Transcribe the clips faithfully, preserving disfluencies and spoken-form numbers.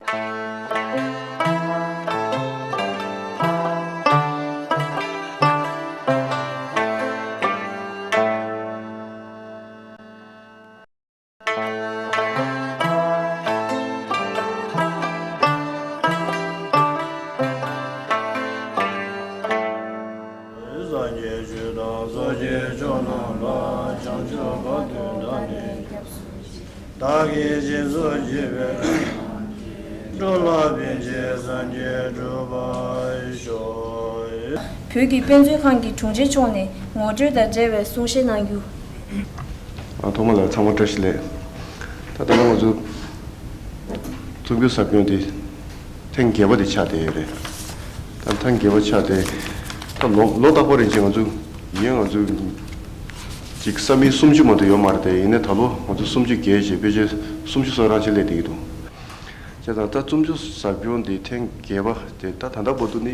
སངས་རྒྱས་ཆོས་དང་ཚོགས་ཀྱི་མཆོག་རྣམས་ལ། བྱང་ཆུབ་བར་དུ་བདག་ནི་སྐྱབས་སུ་མཆི། བདག་གིས་སྦྱིན་སོགས་བགྱིས་པའི། འགྲོ་ལ་ཕན་ཕྱིར་སངས་རྒྱས་འགྲུབ་པར་ཤོག། བོད་ཀྱི་དཔེ་མཛོད་ཁང་གི་དྲུང་ཆེ་མཆོག་ནས་ངོ་སྤྲོད་དང་འབྲེལ་བའི་གསུང་བཤད་གནང་རྒྱུ། ཨ། ཐོག་མ་ལ་ཚང་མ་བཀྲ་ཤིས་བདེ་ལེགས། ད་ལྟ་ང་ཚོ་ཚོགས་འདུ་ཟབ་སྦྱོང་དེ་ཐེངས་བརྒྱད་པ་དེ་ཆགས་བསྡད་ཡོད་རེད། ད་ཐེངས་བརྒྱད་པ་ཆགས་ཏེ། ད་ལོ་ལོ་རྟག་པར་རིང་ཆེ་ང་ཚོ་ཡིན་ང་ཚོ་ཅིག་ས་མིག་སུམ་ཅུ་མ་གཏོགས་ཡོད་མ་རེད་དེ། ཡིན་ནའི་ད་ལོ་ང་ཚོ་སུམ་ཅུ་བརྒལ་བྱས་ཕལ་ཆེར་སུམ་ཅུ་སོ་གྲངས་ཅིག་སླེབས་བསྡད་ཀྱི་འདུག། བྱས་ཙང་ད་ཚོགས་འདུ་ཟབ་སྦྱོང་འདི་ཐེངས་བརྒྱད་པ་དེ་ད་ད་ལྟ་བར་དུ་ནི་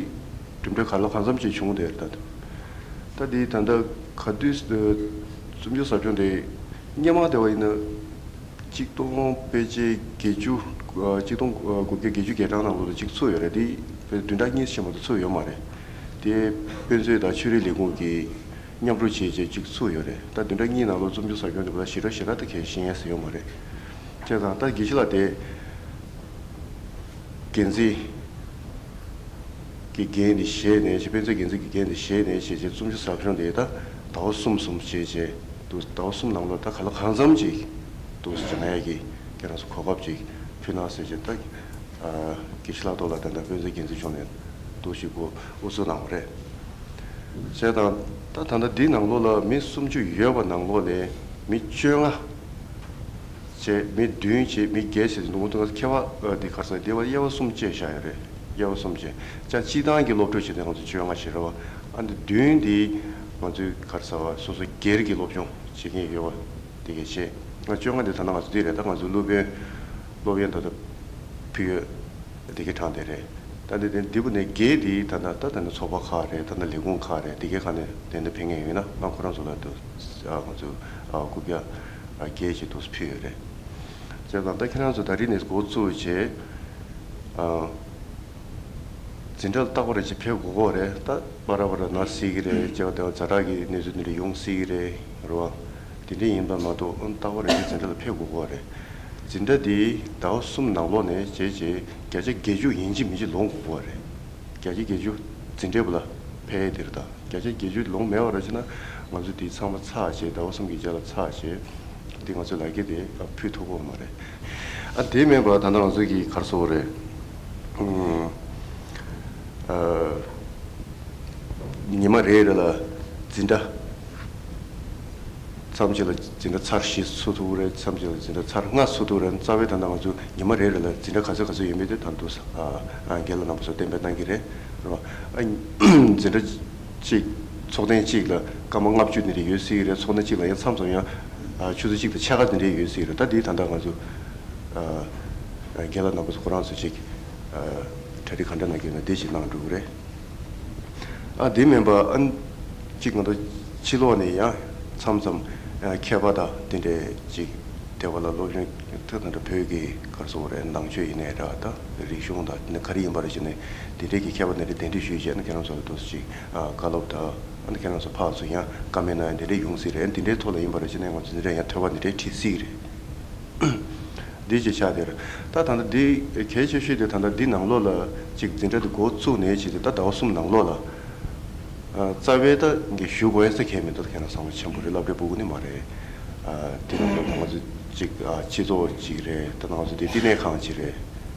གྲུབ་འབྲས་ག་ལ་གང་འཚམ་ཅིག་བྱུང་བསྡད་རེད། ད་ད་འདི་ད་ལྟ་ག་དུས་ཚོགས་འདུ་ཟབ་སྦྱོང་དེ་སྔོན་མ་བལྟས་པ་ཡིན་ན། ཆིག་སྟོང་ཕལ་ཆེར་བརྒྱད་ཅུ། ཨ། ཆིག་སྟོང་དགུ་བརྒྱ་བརྒྱད་ཅུ་གྱ་གྲངས་ནང་ལོགས་ལ་གཅིག་ཚུགས་ཡོད་རེད། དེ་བདུན་ཕྲག་གཉིས་ཕྱིན་མ་གཏོགས་ཚུགས་ཡོད་མ་རེད། དེ་དཔེ་མཛོད་དང་ཆོས་རིག་ལས་ཁུངས་ཀྱིས་མཉམ་རུབ་བྱས་བྱས་གཅིག་ཚུགས་ཡོད་རེད། ད་བདུན་ཕྲག་གཉིས་ནང་ལོགས་ཚོགས་འདུ་ཟབ་སྦྱོང་དེ་བ་ཞེ་དྲག་ཞེ་དྲག་ད་གལ་ཤེས་ཡས་ཡོད་མ་རེད། བྱས་ཙང་ད་དགེ་བཤེས་ལགས་དེ། འགན་འཛིན་གྱི་འགན་དེ་བཞེས་ནས་བྱས། དཔེ་མཛོད་འགན་འཛིན་གྱི་འགན་དེ་བཞེས་ནས་བྱས་བྱས་ཚོགས་འདུ་ཟབ་སྦྱོང་དེ་ད་ཟླ་བ་གསུམ་གསུམ་བྱས་བྱས་འདུག། ཟླ་བ་གསུམ་ནང་ལོགས་ད་ག་ལ་གང་འཚམ་ཅིག་འདུག་སྦྱང་ཡས་ཀྱི་ཁྱེད་རང་ཚོ་གོ་སྐབས་ཅིག་ཕུལ་གནང་ཟེར་བྱས། ད་དགེ་བཤེས་ལགས་ཐོག་ལ་ད་ལྟ་དཔེ་མཛོད་འགན་འཛིན་མཆོག་ནས་འདུག་ཞིག་གོ་ཨུ་ཚུགས་གནང་བ་རེད། བྱས་ཙང་ད་ད་ལྟ་འདི་ནང་ལོགས་ལ་མི་སུམ་ཅུ་ཡོད་པ་ནང་ལོགས་ནས་མི་བཅོ་ལྔ་བྱས། མི་བདུན་བྱས། མི་བརྒྱད་བྱས། ནུ་ངོ་ཏུ་ང་ཚོ་མཁས་པ་འདི་ག་རེ་ཟེར། དེ་བ་དབྱེ་བ་གསུམ་བཅས་བཞག་ཡོད་རེད། དབྱེ་བ་གསུམ་བཅས། ཅང་སྤྱིར་བཏང་གི་སློབ་ཕྲུག་བྱས་ཏེ་ང་ཚོ་བཅོ་ལྔ་བྱས་རེད་བ། ཨ་འདི་བདུན་འདི་ང་ཚོའི་ག་རེ་ཟེར་བ་སོ་སོ་སྒེར་གྱི་སློབ་སྦྱོང་བྱེད་མཁན་ཡོད་བ་དེ་གས་བྱས། ང་བཅོ་ལྔ་འདི་ད་ལྟ་ང་ཚོ་འདི་རེད། ད་ང་ཚོ་སློབ་དཔོན་སློབ་ཡོན་ད་ལྟ་ཕུལ་ཡོད། དེ་གའི་གྲངས་དེ་རེད། ད་འདི་དེ་འདི་བུ་ནས་བརྒྱད་དེ་ད་ལྟ་ད་ད་ནི་ཚོགས་པ་ཁག་རེད། ད་ནི་ལས་ཁུངས་ཁག་རེད། དེ་གའི་ཁག་ནས་དེ་འདི་ཕན་ངེས་ཡོད་ན་ང་ཁོ་རང་ཚོ་ལ་དུ་ཨ་ང་ཚོ་ཨ་རྐུབ་བཀྱག་ཨ་བརྒྱད་ཅིག་དུ་ཕུལ་ཡོད་རེད། བྱས་ཙང་ད་ཁྱེད་རང་ཚོ་ད་རིང་ནས་འགོ་བཙུགས་བྱས་ཨ་འཛིན་གྲྭ་ལ་རྟག་པར་རེ་ཅིག་ཕེབས་དགོས་ཀྱི་རེད། ད་པ་ར་པ་ར་ན་སྲིད་ཀྱི་རེད། བྱས་པ་དེ་བ་ཛ་དྲག་གི་གནས་ཚུལ་འདི་འདྲ་ཡོང་སྲིད་ཀྱི་རེད་རེད་བ། དེ་འདྲ་ཡིན་པ་མ་གཏོགས་རྟག་པར་རེ་ཅིག་འཛིན་གྲྭ་ལ་ཕེབས་དགོས་ཀྱི་རེད། འཛིན་གྲྭ་འདི་ཟླ་བ་གསུམ་ནང་ལོགས་ནས་བྱས་བྱས་བརྒྱ་ཆ་བརྒྱད་ཅུ་ཡིན་གཅིག་མིན་གཅིག་ལོངས་དགོས་པ་རེད། བརྒྱ་ཆ་བརྒྱད་ཅུ་འཛིན་གྲྭའི་བུ་ལ་ཕན་ཡས་དེ་རེད། ད་བརྒྱ་ཆ་བརྒྱད་ཅུ་ལོངས་མེད་པ་རེད་བྱས་ན་ང་ཚོ་འདི་ཚང་མ་ཚར་བྱས། ཟླ་བ་གསུམ་གྱི་རྗེས་ལ་ཚར་བྱས་འདི་ང་ཚོའི་ལག་འཁྱེར་དེ་ཕུལ་ཐུབ་ཀྱི་མ་རེད། ཨ་དེ་མིན་པ་ད་ལྟ་ང་ཚོ་གི་ག་རེ་ཟེར་དགོས་རེད། ཨ་ཉི་མ་རེ་རེ་ལ་འཛིན་གྲྭ། མཚམས་ཅིག་ལ་འཛིན་གྲྭ་ཚར་བཞི་ཚུགས་ཐུབ་ཀྱི་རེད། མཚམས་ཅིག་ལ་འཛིན་གྲྭ་ཚར་ལྔ་ཚུགས་ཐུབ་ཀྱི་རེད། རྩ་བའི་ད་ལྟ་ང་ཚོ་ཉི་མ་རེ་རེ་ལ་འཛིན་གྲྭ་ག་ཚོད་ག་ཚོད་ཡོད་མེད་དེ་ད་དུང་ཨ་རྒན་ལགས་རྣམ་པ་ཚོ་གཏན་འབེབས་གནང་གི་རེད། རེད་བ། ཨ་འཛིན་གྲྭ་གཅིག་ཚོགས་ཐེངས་གཅིག་ལ་སྐར་མ་ལྔ་བཅུ་དེ་འདྲ་ཡོད་སྲིད་ཀྱི་རེད། ཚོགས་ཐེངས་གཅིག་ལ་ཡང་མཚམས་མཚམས་ཡང་ཨ་ཆུ་ཚོད་གཅིག་དང་ཕྱེད་ཀ་དེ་འདྲ་ཡོད་སྲིད་ཀྱི་རེད། ད་འདི་ད་ལྟ་ང་ཚོ་ཨ་རྒན་ལགས་རྣམ་པ་ཚོ་ཁོ་རང་ཚོ་ཅིག་ཨ་གྲ་སྒྲིག་ག་འདྲ་གནང་གི་ཡོད་ན་དེ་ཅིག་གནང་འགྲོ་གི་རེད། ཨ་དེ་མིན་པ་ཨ་གཅིག་ང་ཚོ་ཕྱི་ལོགས་ནས་ཡང་མཚམས་མཚམས་ཨ་མཁས་པ་དང་དེ་འདྲས་ཅིག་སྡེ་བ་ལ་སློབ་སྦྱོང་ཐོག་དང་འདྲ་བོད་ཀྱི་ག་རེ་ཟེར་དགོས་རེད། ནང་ཆོས་ཡིན་ནའི་འདྲ། ད་རིག་གཞུང་དང་དེ་ནས་ག་རེ་ཡིན་པ་རེད་བྱས་ནས་དེ་འདྲས་ཀྱི་མཁས་པ་དེ་འདྲས་གདན་འདྲེན་ཞུས་བྱས་ན་ཁྱེད་རང་ཚོ་ལ་ཏོག་ཙམ་ཅིག་ཨ་བཀའ་སློབ་དང་ཨ་ནི་ཁྱེད་རང་ཚོ་ཕར་ཚུར་ཡང་བཀའ་མོལ་གནང་ཡ་དེ་འདྲས་ཡོང་སྲིད་རེད། དེ་འདྲའི་ཐོག་ལ་ཡིན་པ་རེད་བྱས་ནས་ང་ཚོ་དེ་འདྲས་ཡང་ཐོས་པ་དེ་འདྲས་བྲིས་སྲིད་ཀྱི་རེད། འདི་ཅིག་ཆགས་དེར། ད་ད་ལྟ་འདི་གལ་ཆེ་ཤོས་དེ་ད་ལྟ་འདི་ནང་ལོགས་ལ་ཅིག་འཛིན་གྲྭ་འདི་འགོ་བཙུགས་ནས་བྱས་ཏེ་ད་ཟླ་བ་གསུམ་ནང་ལོགས་ལ། ཨ་རྩ་བའི་ད་ངས་ཞུ་དགོས་ཡ་ས་གང་ཡང་མི་འདུག་ད་ཁྱེད་རང་ཚང་མ་ཆེན་པོ་རེད། སློབ་གྲྭའི་ཕྲུ་གུ་ནི་མ་རེད། ཨ་དེ་ནང་ལོགས་ང་ཚོ་ཅིག་ཨ་སྤྱི་ཚོགས་ཅིག་རེད། ད་ང་ཚོ་དེ་བསྟི་གནས་ཁང་ཅིག་རེད།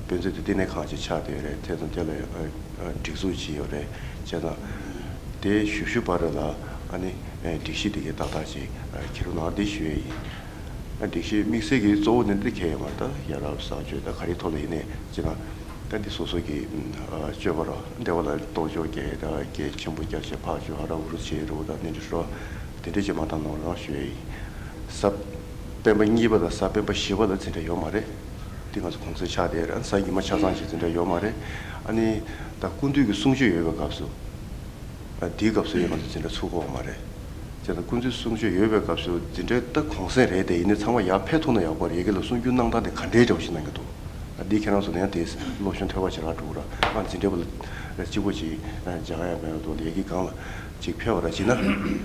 དཔེ་མཛོད་དེ་བསྟི་གནས་ཁང་ཅིག་ཆགས་བསྡད་ཡོད་རེད། དེ་ཚོ་དེ་ལ་ཨ་ཨ་སྒྲིག་འཛུགས་ཅིག་ཡོད་རེད། བྱས་ཙང་དེ་ཞུ་ཞུ་བར་ལ་ཨ་ནི་ཨ་སྒྲིག་གཞི་དེ་གའི་ཏག་ཏག་ཅིག་ཨ་འཁྱེར་རོགས་གནང་དེ་ཞུ་ཡས་ཡིན། སྒྲིག་གཞི་དམིགས་བསལ་གྱི་གཙོ་བོ་ནི་འདི་གལ་ཡོད་མ་རེད། ད་ཡ་རབས་གསར་བརྗེ་ད་ག་རེའི་ཐོག་ལ་ཡིན་ནའི་ཅི་ན་ད་འདི་སོ་སོ་གི་ཨ་སྤྱོད་པ་ར་འདི་བ་ལ་གཏོར་བཅོས་རྒྱག་ད་གལ་ཆེན་པོ་རྒྱག་བྱས་ཕར་བཅོས་ཧ་ར་འུ་རུ་བྱེད་རོགས་ད་ནི་འདི་རོ་དེ་འདྲ་ཅིག་མ་བཏང་ནོར་རང་ཞུ་ཡ་ཡིན། གཟའ་སྤེན་པ་གཉིས་པ་དང་གཟའ་སྤེན་པ་བཞི་པ་ལ་འཛིན་གྲྭ་ཡོད་མ་རེད། འདི་ང་ཚོ་གུང་སེང་ཆགས་བསྡད་རེད། གཟའ་ཉི་མ་ཆ་ཚང་ཞིག་འཛིན་གྲྭ་ཡོད་མ་རེད། ཨ་ནི་ད་སྐུ་མདུན་གྱི་གསུང་ཆོས་ཡོད་པའི་སྐབས་སུ། ཨ་དེའི་སྐབས་སུ་ཡང་ང་ཚོ་འཛིན་གྲྭ་ཚུགས་ཀྱི་ཡོད་མ་རེད། བྱས་ཙང་སྐུ་མདུན་གསུང་ཆོས་ཡོད་པའི་སྐབས་སུ་འཛིན་གྲྭའི་ད་གུང་སེང་རེད་དེ། ཡིན་ནའི་ཚང་མ་ཡར་ཕེབས་ཐུབ་ན་ཡག་པོ་རེད། ཡ་གི་ལ་གསུང་རྒྱུན་གནང་སྟངས་དེ་ག་འདྲའི་འདྲ་བོ་ཞིག་གནང་གི་འདུག་འདི་ཁྱེད་རང་ཚོ་ནས་དེ་སློབ་སྦྱོང་ཐོལ་པ་ཞེ་དྲག་འགྲོ་གི་ར། ཨ་འཛིན་གྲྭ་པ་ལ་གཅིག་པོ་ཅིག་སྦྱང་ཡ་མེད་པ་འདུག་ལས་ཀྱི་སྒང་ལ་ཅིག་ཕེབས་པ་ར་བྱེད་ན།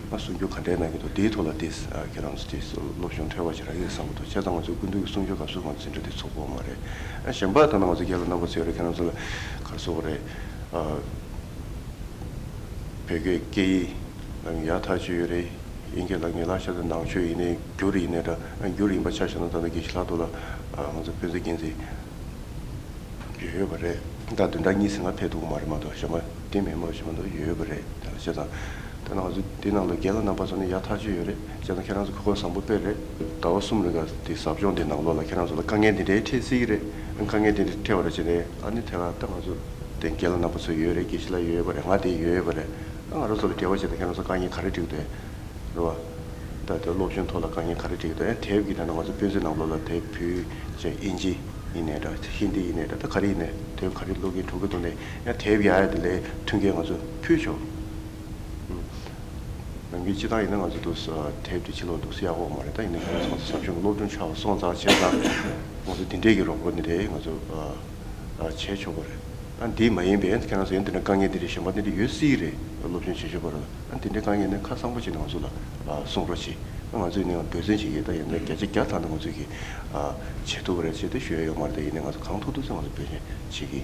ཨ་གསུང་རྒྱུ་ག་འདྲའི་གནང་གི་འདུག་དེའི་ཐོག་ལ་དེ་ཁྱེད་རང་ཚོ་དེ་སློབ་སྦྱོང་ཐོལ་པ་ཞེ་དྲག་ཡོད་བསམ་གི་འདུག་བྱས་ཙང་ང་ཚོའི་སྐུ་མདུན་གྱི་གསུང་ཆོས་སྐབས་སུ་ང་ཚོ་འཛིན་གྲྭ་དེ་ཚུགས་ཀྱི་ཡོད་མ་རེད། ཨ་གཞན་པ་ད་ལྟ་ང་ཚོ་རྒན་ལགས་རྣམ་པ་ཚོ་ཡོད་རེད། ཁྱེད་རང་ཚོ་ལ་ག་རེ་ཟེར་དགོས་རེད། ཨ་བོད་སྐད་སྐད་ཡིག་ལ་ཡག་ཐག་ཆོད་ཡོད་རེད། དབྱིན་སྐད་ལ་ངེས་ལག་ཤ་དང་ནང་ཆོས་ཡིན་ནའི་བསྒྱུར་ཡིན་ནའི་འདྲ། བསྒྱུར་ཡིན་པ་ཆ་བཞག་ན་ད་ལྟ་དགེ་བཤེས་ལྷག་ཏུ་ལ་ང་ཚོ་དཔེ་མཛོད་འགན་འཛིན་ཡོད་ཡོད་པ་རེད། ད་བདུན་ཕྲག་གཉིས་ཟིན་ང་ཕེབས་འདུག་མ་རེད་མ་གཏོགས་གཞན་པ་དེ་མིན་མ་གཞན་པ་འདུག་ཡོད་ཡོད་པ་རེད། དེ་ལ་བྱས་ཙང་ད་ནང་ང་ཚོ་དེ་ནང་ལ་རྒན་ལགས་རྣམ་པ་ཚོ་ནི་ཡག་ཐག་ཆོད་ཡོད་རེད། བྱས་ཙང་ཁྱེད་རང་ཚོ་གོ་སྐབས་བཟང་པོ་དཔེ་རེད། ཟླ་བ་གསུམ་རིང་ག་དེ་ཟབ་སྦྱོང་དེ་ནང་ལོགས་ལ་ཁྱེད་རང་ཚོ་ལ་དཀའ་ངལ་འདི་འདྲའི་འཕྲད་སྲིད་ཀྱི་རེད། དཀའ་ངལ་དེ་འདྲ་འཕྲད་པ་རེད་བྱས་ནས་ཨ་ནི་དེ་ལ་ད་ང་ཚོ་དེ་རྒན་ལགས་རྣམ་པ་ཚོ་ཡོད་རེད། དགེ་བཤེས་ལགས་ཡོད་ཡོད་པ་རེད། ང་དེ་ཡོད་ཡོད་པ་རེད། ད་ང་རང་ཚོ་ལ་འབྲེལ་བ་བྱས་ཏེ་ཁྱེད་རང་ཚོ་དཀའ་ངལ་ག་རེ་འཕྲད་ཀྱི་འདུག་རེད་བ། ད་དེ་སློབ་སྦྱོང་ཐོག་ལ་དཀའ་ངལ་ག་རེ་འཕྲད་ཀྱི་འདུག་ཨ་དེབ་ཀྱི་ད་ནང་ང་ཚོ་དཔེ་མཛོད་ནང་ལོགས་ལ་དེབ་བོད་བྱས་དབྱིན་ཇི་ཡིན་ནའི་འདྲ་ཧིན་དི་ཡིན་ནའི་འདྲ་ད་ག་རེ་ཡིན་ནའི་དེབ་ག་རེ་ཀློག་གིན་འགྲོ་གི་འདུག་ནའི་ཡང་དེབ་ཡག་ཡག་དེ་ལས་མཐུན་རྐྱེན་ང་ཚོ་ཕུལ་ཆོག་ནམ་རྒྱུན་སྤྱི་བཏང་ཡིན་ན་ང་ཚོ་འདུག་ས་དེབ་དེ་ཕྱི་ལོགས་འདུག་ས་ཡག་པོ་མ་རེད། ད་ཡིན་ན་ཁྱེད་རང་ཚོ་ང་ཚོ་ཟབ་སྦྱོང་གི་སློབ་སྦྱོང་ཆགས་སོང་ཙང་བྱས་ཙང་ང་ཚོ་འདི་འདྲས་ཀྱི་རོགས་པ་འདི་འདྲས་ང་ཚོ་བྱས་ཆོག་པ་རེད། ཨ་འདི་མ་ཡིན་པའི་ཁྱེད་རང་ཚོ་ཡང་འདི་འདྲ་དཀའ་ངལ་འདི་འདྲས་གཞན་པ་འདི་འདྲས་ཡོད་སྲིད་ཀྱི་རེད། སློབ་སྦྱོང་བྱེད་ཆོག་པ་རེད། ཨ་འདི་འདྲའི་དཀའ་ངལ་ནི་ཁ་གསང་པོ་བྱས་ནས་ང་ཚོ་ལ་གསུང་རོགས་བྱེད། ང་ཚོས་ནི་འབད་བརྩོན་བྱེད་ཀྱི་ད་ཡིན་ན་བརྒྱ་ཆ་བརྒྱ་ཐམ་པ་ང་ཚོས་ཀྱི་བྱེད་ཐུབ་པ་རེད་ཅེས་དེ་ཞུ་ཡ་ཡོད་མ་རེད། དེ་ཡིན་ནའི་ང་ཚོ་གང་ཐུབ་ཐུབ་ཚོད་ང་ཚོ་འབད་བརྩོན་བྱེད་ཀྱི།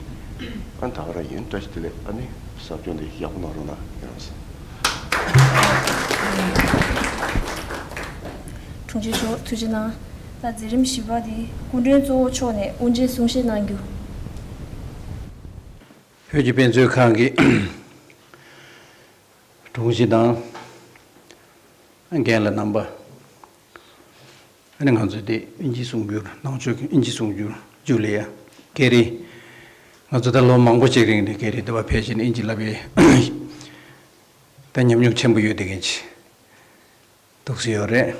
ཨ་ད་ག་རང་ཡིན། བཀྲ་ཤིས་བདེ་ལེགས། ཨ་ནི་ཟབ་སྦྱོང་འདི་ཡག་པོ་གནང་རོགས་གནང་། ཡོད་རང་ས། དྲུང་ཆེ་མཆོག་ཐུགས་རྗེ་གནང་། ད་མཛད་རིམ་བཞི་པ་འདི་སྐུ་མགྲོན་གཙོ་བོ་མཆོག་ནས་དབུ་འབྱེད་གསུང་བཤད་གནང་རྒྱུ། བོད་ཀྱི་དཔེ་མཛོད་ཁང་གི་དྲུང་ཆེ་དང་། རྒན་ལགས་རྣམ་པ། ཨ་ནི་ང་ཚོ་དེ་ཨིན་ཇི་གསུང་སྒྱུར་ནང་ཆོས་ཀྱི་ཨིན་ཇི་གསུང་སྒྱུར་རྒྱུགས་ལས་ཡ་སྐད་རིགས། ང་ཚོ་ད་ལོ་མང་པོ་ཅིག་རིང་ནས་སྐད་རིགས་འདི་བ་ཕལ་ཆེར་ཨིན་ཇི་བསླབ་པའི་ད་ཉམས་མྱོང་ཆེན་པོ་ཡོད་དེ་གན་ཅི་འདུག་སེ་ཡོད་རེད།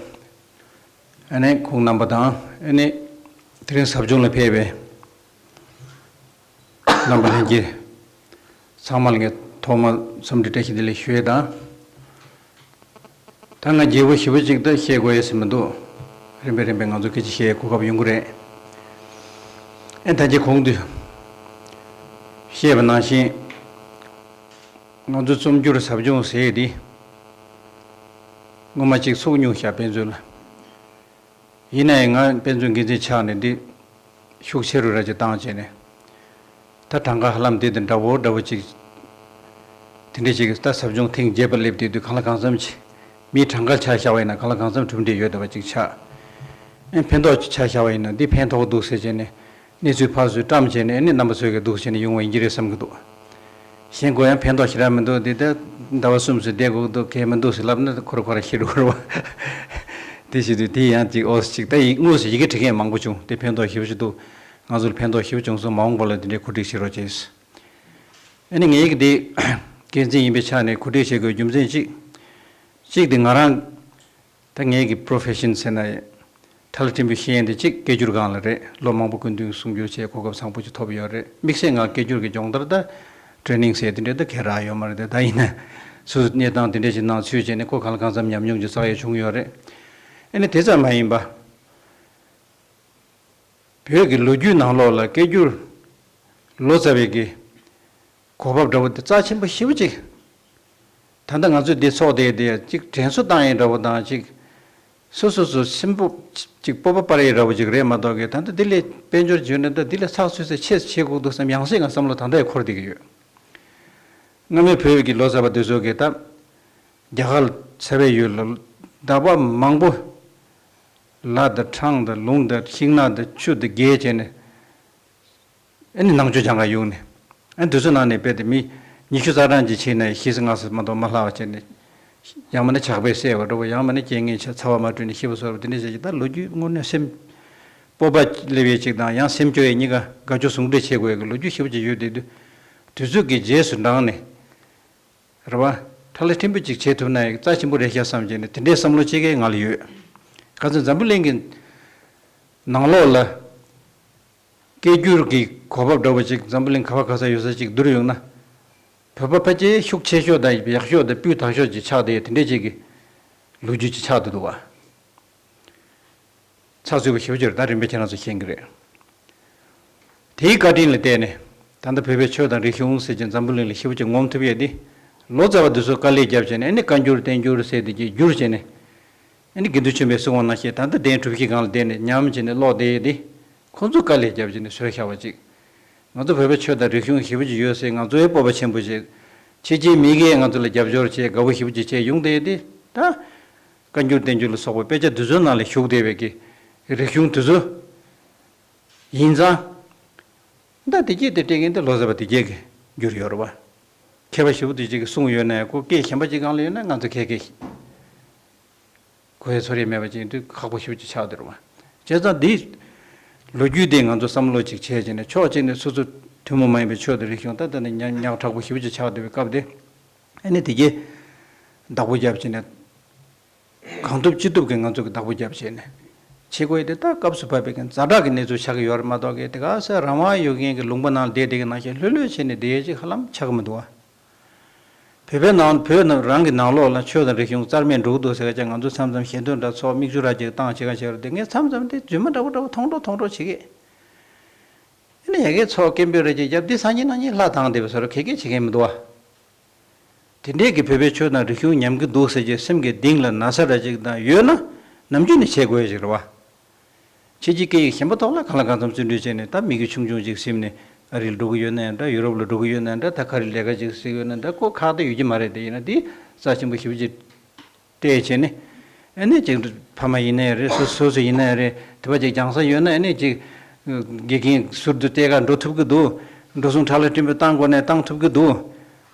ཨ་ནི་ཁོང་རྣམ་པ་དང་ཨ་ནི་དེ་རིང་ཟབ་སྦྱོང་ལ་ཕེབས་པའི་རྣམ་པ་ལྷན་རྒྱས་ཚང་མ་ལ་ངས་ཐོག་མར་འཚམས་འདྲི་བཀྲ་ཤིས་བདེ་ལེགས་ཞུ་ཡས་དང་། ད་ང་རྒྱས་པོ་ཞེ་པོ་ཅིག་ད་བཤད་དགོས་ཡས་ཟེར་མི་འདུག་རིམ་པས་རིམ་པས་ང་ཚོ་སྐད་ཆ་བཤད་གོ་སྐབས་ཡོང་གི་རེད། ཨེ་ད་རྒྱས་གོང་དུ་བཤད་པ་ནང་བཞིན་ང་ཚོ་རྩོམ་སྒྱུར་ཟབ་སྦྱོང་ཟེར་ཡས་འདི་སྔོན་མ་ཅིག་ཚུགས་མྱོང་ཤག་དཔེ་མཛོད་ལ། ཡིན་ན་ཡང་ང་དཔེ་མཛོད་འགན་འཛིན་ཆགས་ནས་འདི་ཤུགས་ཆེ་རུ་ར་ཅིག་བཏང་བྱས་ནས། ད་གྲངས་ཀ་ཧ་ལམ་དེ་དང་འདྲ་བོ་འདྲ་བོ་ཅིག་དེ་འདྲས་ཅིག་ད་ཟབ་སྦྱོང་ཐེངས་བརྒྱད་པ་སླེབས་དུས་དུས་གང་ལ་གང་འཚམ་ཅིག་མིའི་གྲངས་ཀ་ཆ་བཞག་པ་ཡིན་ན་གང་ལ་གང་འཚམ་གྲུབ་འབྲས་ཡོད་བསྡད་པ་ཅིག་ཆགས། ཨེ་ཕན་ཐོགས་ཆ་བཞག་པ་ཡིན་ན་འདི་ཕན་ཐོགས་འདུག་ཟེར་བྱས་ནས་གནས་ཚུལ་ཕར་ཚུར་བཀྲམ་བྱས་ནས་ཨེ་ནི་རྣམ་པ་ཚོས་ཀྱི་འདུག་བྱས་ནས་ཡོང་བ་ཡིན་གྱི་རེད་བསམ་གྱི་འདུག་གཞན་དགོས་ཡང་ཕན་ཐོགས་ཞེ་དྲག་མི་འདུག་འདི་ལྟར་ཟླ་བ་གསུམ་ཙམ་བསྡད་དགོས་འདུག་གལ་མི་འདུག་ཟེར་ལབ་ན་ཁོ་ར་ཁོ་ར་ཤི་འགྲོ་གི་རེད་བ། དེ་བྱེད་དུས་དེ་ཡང་ཅིག་ཨོ་ཅིག་ད་ཡིག་དངོས་སུ་ཡི་གེ་འབྲི་མཁན་མང་པོ་བྱུང་། དེ་ཕན་ཐོགས་ཞེ་པོ་ཅིག་འདུག་ང་ཚོར་ཕན་ཐོགས་ཞེ་པོ་བྱུང་སོང་། མ་འོངས་པ་ལ་དེ་འདྲའི་གོ་སྒྲིག་བྱེད་རོགས་བྱེད། ཨ་ནི་ངའི་གི་དེ་འགན་འཛིན་ཡིན་པའི་ཆ་ནས་གོ་སྒྲིག་བྱེད་དགོས་རྒྱུ་མཚན་གཅིག་གཅིག་དེ་ང་རང་ད་ངའི་གི་པྲོ་ཕེ་ཤན་ཟེར་ན་ཡང་ཁྲ་ལ་ཕྲན་བུ་ཤེས་ཡོན་དེ་གཅིག་སྐད་སྒྱུར་སྒང་ལ་རེད། ལོ་མང་པོ་སྐུ་མདུན་གསུང་སྒྱུར་བྱས་གོ་སྐབས་བཟང་པོ་ཅིག་ཐོབ་ཡོད་རེད། དམིགས་བསལ་ང་སྐད་སྒྱུར་གྱི་སྦྱོང་བརྡར་ད་ཊེ་ནིང་ཟེར་དེ་འདྲའི་ད་ག་རང་ཡོད་མ་རེད་དེ། ད་ཡིན་ན་སོ་སོ་གནས་སྟངས་དེ་འདྲ་ཞིག་ནང་ཚུད་བྱས་ནས་ཁོ་གང་ལ་གང་འཚམ་ཉམས་མྱོང་ཅིག་བསགས་ཡ་བྱུང་ཡོད་རེད། ཨ་ནི་དེ་ཙམ་མ་ཡིན་པ། བོད་ཀྱི་ལོ་རྒྱུས་ནང་ལོགས་ལ་སྐད་སྒྱུར་ལོ་ཙཱ་བའི་གི་གོ་འབབ་འདྲ་བོ་དེ་རྩ་ཆེན་པོ་ཞེ་པོ་ཅིག་ད་ལྟ་ང་ཚོས་འདི་ཚོགས་དེ་དེ་ཅིག་དྲན་གསོ་བཏང་ཡས་འདྲ་བོ་དང་ཅིག་སོ་སོ་སོ་སེམས་པོ་ཅིག་སྤོབས་པ་སྤར་ཡས་འདྲ་བོ་ཅིག་རེད་མ་གཏོགས་གི། ད་ལྟ་འདི་ལས་དཔལ་འབྱོར་བྱུང་ན་ད་འདི་ལས་ཚགས་ཚུད་ཚད་ཆེ་ཆེ་དགོས་འདུག་བསམ་ཡང་སེ་ང་བསམ་བློ་ད་ལྟ་ཡང་འཁོར་བསྡད་ཀྱི་ཡོད། སྔ་མོའི་བོད་ཀྱི་ལོ་ཙཱ་བ་དེ་ཚོ་གི་ད་རྒྱ་གར་ཚ་བའི་ཡུལ་ལ་ཟླ་བ་མང་པོ་ལ་དང་འཕྲང་དང་ལུང་དང་ཤིང་ནགས་དང་ཆུ་དང་བརྒལ་བྱས་ནས། ཨ་ནི་ནང་ཆོས་སྦྱང་ག་ཡོང་ནས། ཨ་ནི་དུས་ཚོད་ནང་ནས་དཔེ་དེ་མི་ཉི་ཤུ་རྩ་གྲངས་ཀྱིས་ཕྱིན་ནས་ཤི་ས་ང་ས་མ་གཏོགས་མ་ལྷག་པ་བྱས་ནས། ཡང་མིན་ན་ཇག་པས་བསད་པ་འདྲ་བོ། ཡང་མིན་ན་རྐྱེན་ངན་ཆ་ཚ་བ་མ་བསྐྲུན་ནས་ཤི་བ་སོགས་པ་དེ་འདྲ་བྱས་ཀྱི་ད་ལོ་རྒྱུས་དངོས་གནས་སེམས་སྤོབས་པ་སླེབས་ཡས་ཅིག་དང་ཡང་སེམས་སྐྱོ་ཡས་གཉིས་ཀ་དགའ་སྐྱོ་ཟུང་འབྲེལ་བྱེད་དགོས་ཡས་ཀྱི་ལོ་རྒྱུས་ཞེ་པོ་ཅིག་ཡོད་དེ་དུས། དུས་ཚོད་ཀྱི་རྗེས་སུ་འབྲངས་ནས། རེད་བ། ཁྲ་ལ་ཕྲན་བུ་ཅིག་བྱེད་ཐུབ་ན་ཡང་རྩ་ཆེན་པོ་རེད་ཤག་བསམ་བྱས་ནས་དེ་འདྲའི་བསམ་བློ་ཅིག་གིས་ང་ལ་ཡོད། ག་ཚོད་འཛམ་བུ་གླིང་གི་ནང་ལོགས་ལ། སྐད་སྒྱུར་གྱི་གོ་འབབ་འདྲ་བོ་ཅིག་འཛམ་བུ་གླིང་ག་བ་ག་ས་ཡོད་ས་ཅིག་བསྡུར་ཡོང་ན། བོད་པ་ཕལ་ཆེར་ཤུགས་ཆེ་ཤོས་དང་ཡག་ཤོས་དང་སྤུས་དག་ཤོས་ཅིག་ཆགས་བསྡད་དེ་འདྲས་ཅིག་གི་ལོ་རྒྱུས་ཅིག་ཆགས་བསྡད་འདུག་བ། ཚགས་ཚུད་པོ་ཞེ་པོ་ཅིག་རེད། ད་རིམ་པས་ཁྱེད་རང་ཚོ་ཤེས་ཀྱི་རེད། དེའི་བཀའ་དྲིན་ལ་བརྟེན་ནས་ད་ལྟ་བོད་པའི་ཆོས་དང་རིག་གཞུང་ཟེར་གྱི་འཛམ་བུ་གླིང་ལ་ཞེ་པོ་ཅིག་ངོམ་ཐུབ་ཡས་འདི། ལོ་ཙཱ་བ་འདི་ཚོ་དཀའ་ལས་བརྒྱབ་བྱས་ནས་ཨ་ནི་བཀའ་འགྱུར་བསྟན་འགྱུར་ཟེར་འདི་གྱི་བསྒྱུར་བྱས་ནས། ཨ་ནི་དགེ་འདུན་ཆོས་འཕེལ་གསུང་བ་ནང་བཞིན་ད་ལྟ་གདན་གྲུ་བཞི་སྒང་ལ་བསྡད་ནས་ཉམས་བྱས་ནས་ཀློག་བསྡད་ཡས་འདི། ཁོང་ཚོ་དཀའ་ལས་བརྒྱབ་བྱས་ནས་བཟོས་བཞག་པ་ཅིག་ང་ཚོ་བོད་པའི་ཆོས་དང་རིག་གཞུང་ཞེ་པོ་ཅིག་ཡོད་ཟེར། ང་ཚོའི་སྤོབས་པ་ཆེན་པོ་ཞིག་ཕྱི་རྒྱལ་མི་སྒེར་ང་ཚོ་ལ་རྒྱབ་སྐྱོར་བྱས་དགའ་པོ་ཞེ་པོ་ཅིག་བྱས་ཡོང་བསྡད་ཡས་འདི། ད་བཀའ་འགྱུར་བསྟན་འགྱུར་ལ་སོགས་པ་དཔེ་ཆ་འདི་ཚོའི་ནང་ལ་བཞུགས་བསྡད་པའི་གི་རིག་གཞུང་འདི་ཚོ་ཡིན་ཙང་། ད་དེ་སྐད་དེ་སྤྲད་མཁན་དེ་ལོ་ཙཱ་བ་དེ་སྐད་ཀྱི་འགྱུར་ཡོད་རེད་བ། མཁས་པ་ཞེ་པོ་དེ་སྐད་ཀྱི་གསུང་ཡོད་ན་ཡང་ཁོ་སྐད་གཞན་པ་ཅིག་སྒང་ལ་ཡོད་ན་ང་ཚོ་ཁས་ཁས་གོ་ཡ་ཚོར་ཡ་མེད་པ་ཅིག་དུས་ཁག་པོ་ཞེ་པོ་ཅིག་ཆགས་བསྡད་རེད་བ། བྱས་ཙང་འདི་ལོ་རྒྱུས་དེ་ང་ཚོ་བསམ་བློ་ཅིག་བྱས་བྱས་ནས་ཕྱོགས་གཅིག་ནས་སོ་སོ་ཐུན་མོང་མ་ཡིན་པའི་ཆོས་དང་རིག་གཞུང་ད་ལྟ་ནས་ཉག་ཉག་དྲག་པོ་ཞེ་པོ་ཅིག་ཆགས་བསྡད་པའི་སྐབས་དེ། ཨ་ནི་དེ་གའི་བདག་པོ་རྒྱབ་བྱས་ནས། གང་ཐུབ་ཅི་ཐུབ་ཀྱིས་ང་ཚོ་གི་བདག་པོ་རྒྱབ་བྱས་ནས་བྱེད་དགོས་ཡས་དེ་ད་སྐབས་སུ་བབས་པའི་གི་ཛ་དྲག་གི་གནས་ཚུལ་ཆགས་ཀྱི་ཡོད་རེད་མ་གཏོགས་གི་དེ་ག་ས་རང་དབང་ཡོད་མཁན་གྱི་ལུང་པ་ནང་བསྡད་བསྡད་ཀྱི་ནང་བཞིན་ལྷོད་ལྷོད་བྱས་ནས་བསྡད་ཡས་ཅིག་ཧ་ལམ་ཆགས་ཀྱི་མི་འདུག་བ། བོད་པའི་ནང་བོད་ནང་རང་གི་ནང་ལོགས་ལ་ཆོས་དང་རིག་གཞུང་རྩ་མེད་འགྲོ་གི་འདུག་ཟེར་བ་ཅག་ང་ཚོ་མཚམས་མཚམས་ཞལ་འདོན་འདྲ་ཚོགས་མིག་ཆུ་ར་ཅིག་བཏང་བྱེད་ག་བྱེད་ར་དེ་ངས་མཚམས་མཚམས་དེ་རྫུན་མ་འདྲ་པོ་འདྲ་པོ་མཐོང་གྲོགས་མཐོང་གྲོགས་བྱེད་ཀྱི། ཨ་ནི་ཡ་གིའི་ཚོགས་སྐད་འབོད་རེ་ཅིག་བརྒྱབ་འདི་སང་ཉིན་གནངས་ཉིན་ལྷ་དང་བསྡད་པ་བཟོ་འདྲ་ག་གེ་བྱེད་མཁན་མི་འདུག་བ། དེ་འདྲས་ཀྱི་བོད་པའི་ཆོས་དང་རིག་གཞུང་ཉམས་ཀྱི་འདུག་ཟེར་གྱི་སེམས་ཀྱི་གཏིང་ལ་ན་ཚ་འདྲ་ཅིག་དང་ཡོད་ན་ནམ་རྒྱུན་ནས་བྱེད་དགོས་ཡ་ཅིག་རེད་བ། ཕྱི་རྒྱལ་སྐད་ཡིག་གཞན་པ་ཐོག་ལ་གང་ལ་གང་འཚམ་བརྩོན་འགྲུས་བྱས་ནས་ད་མི་རྒྱུ་ཆུང་ཆུང་ཅིག་ཟིན་ནས་ཨ་རི་ལ་འགྲོ་གི་ཡོད་ན་ཡང་འདྲ། ཡུ་རོབ་ལ་འགྲོ་གི་ཡོད་ན་ཡང་འདྲ། ད་ག་རེ་ལས་ཀ་ཅིག་ཟིན་ཡོད་ན་འདྲ། ཁོ་ཁག་ད་ཡོད་ཀྱི་མ་རེད། དེ་ཡིན་ན་དེ་རྩ་ཆེན་པོ་ཞེ་པོ་ཅིག་སྤྲད་བྱས་ནས། ཨ་ནི་ཅིག་ཕ་མ་ཡིན་ནའི་རེད། སོ་སོ་སོ་ཡིན་ནའི་རེད། དེ་བ་ཅིག་སྦྱང་ས་ཡོད་ན་ཨ་ནི་ཅིག་དགེ་རྒན་ཟུར་དུ་བལྟས་ག་འགྲོ་ཐུབ་ཀྱི་འདུག་འགྲོ་སོང་ཁྲ་ལ་སྤྲིན་པོ་བཏང་དགོས་ནའི་བཏང་ཐུབ་ཀྱི་འདུག་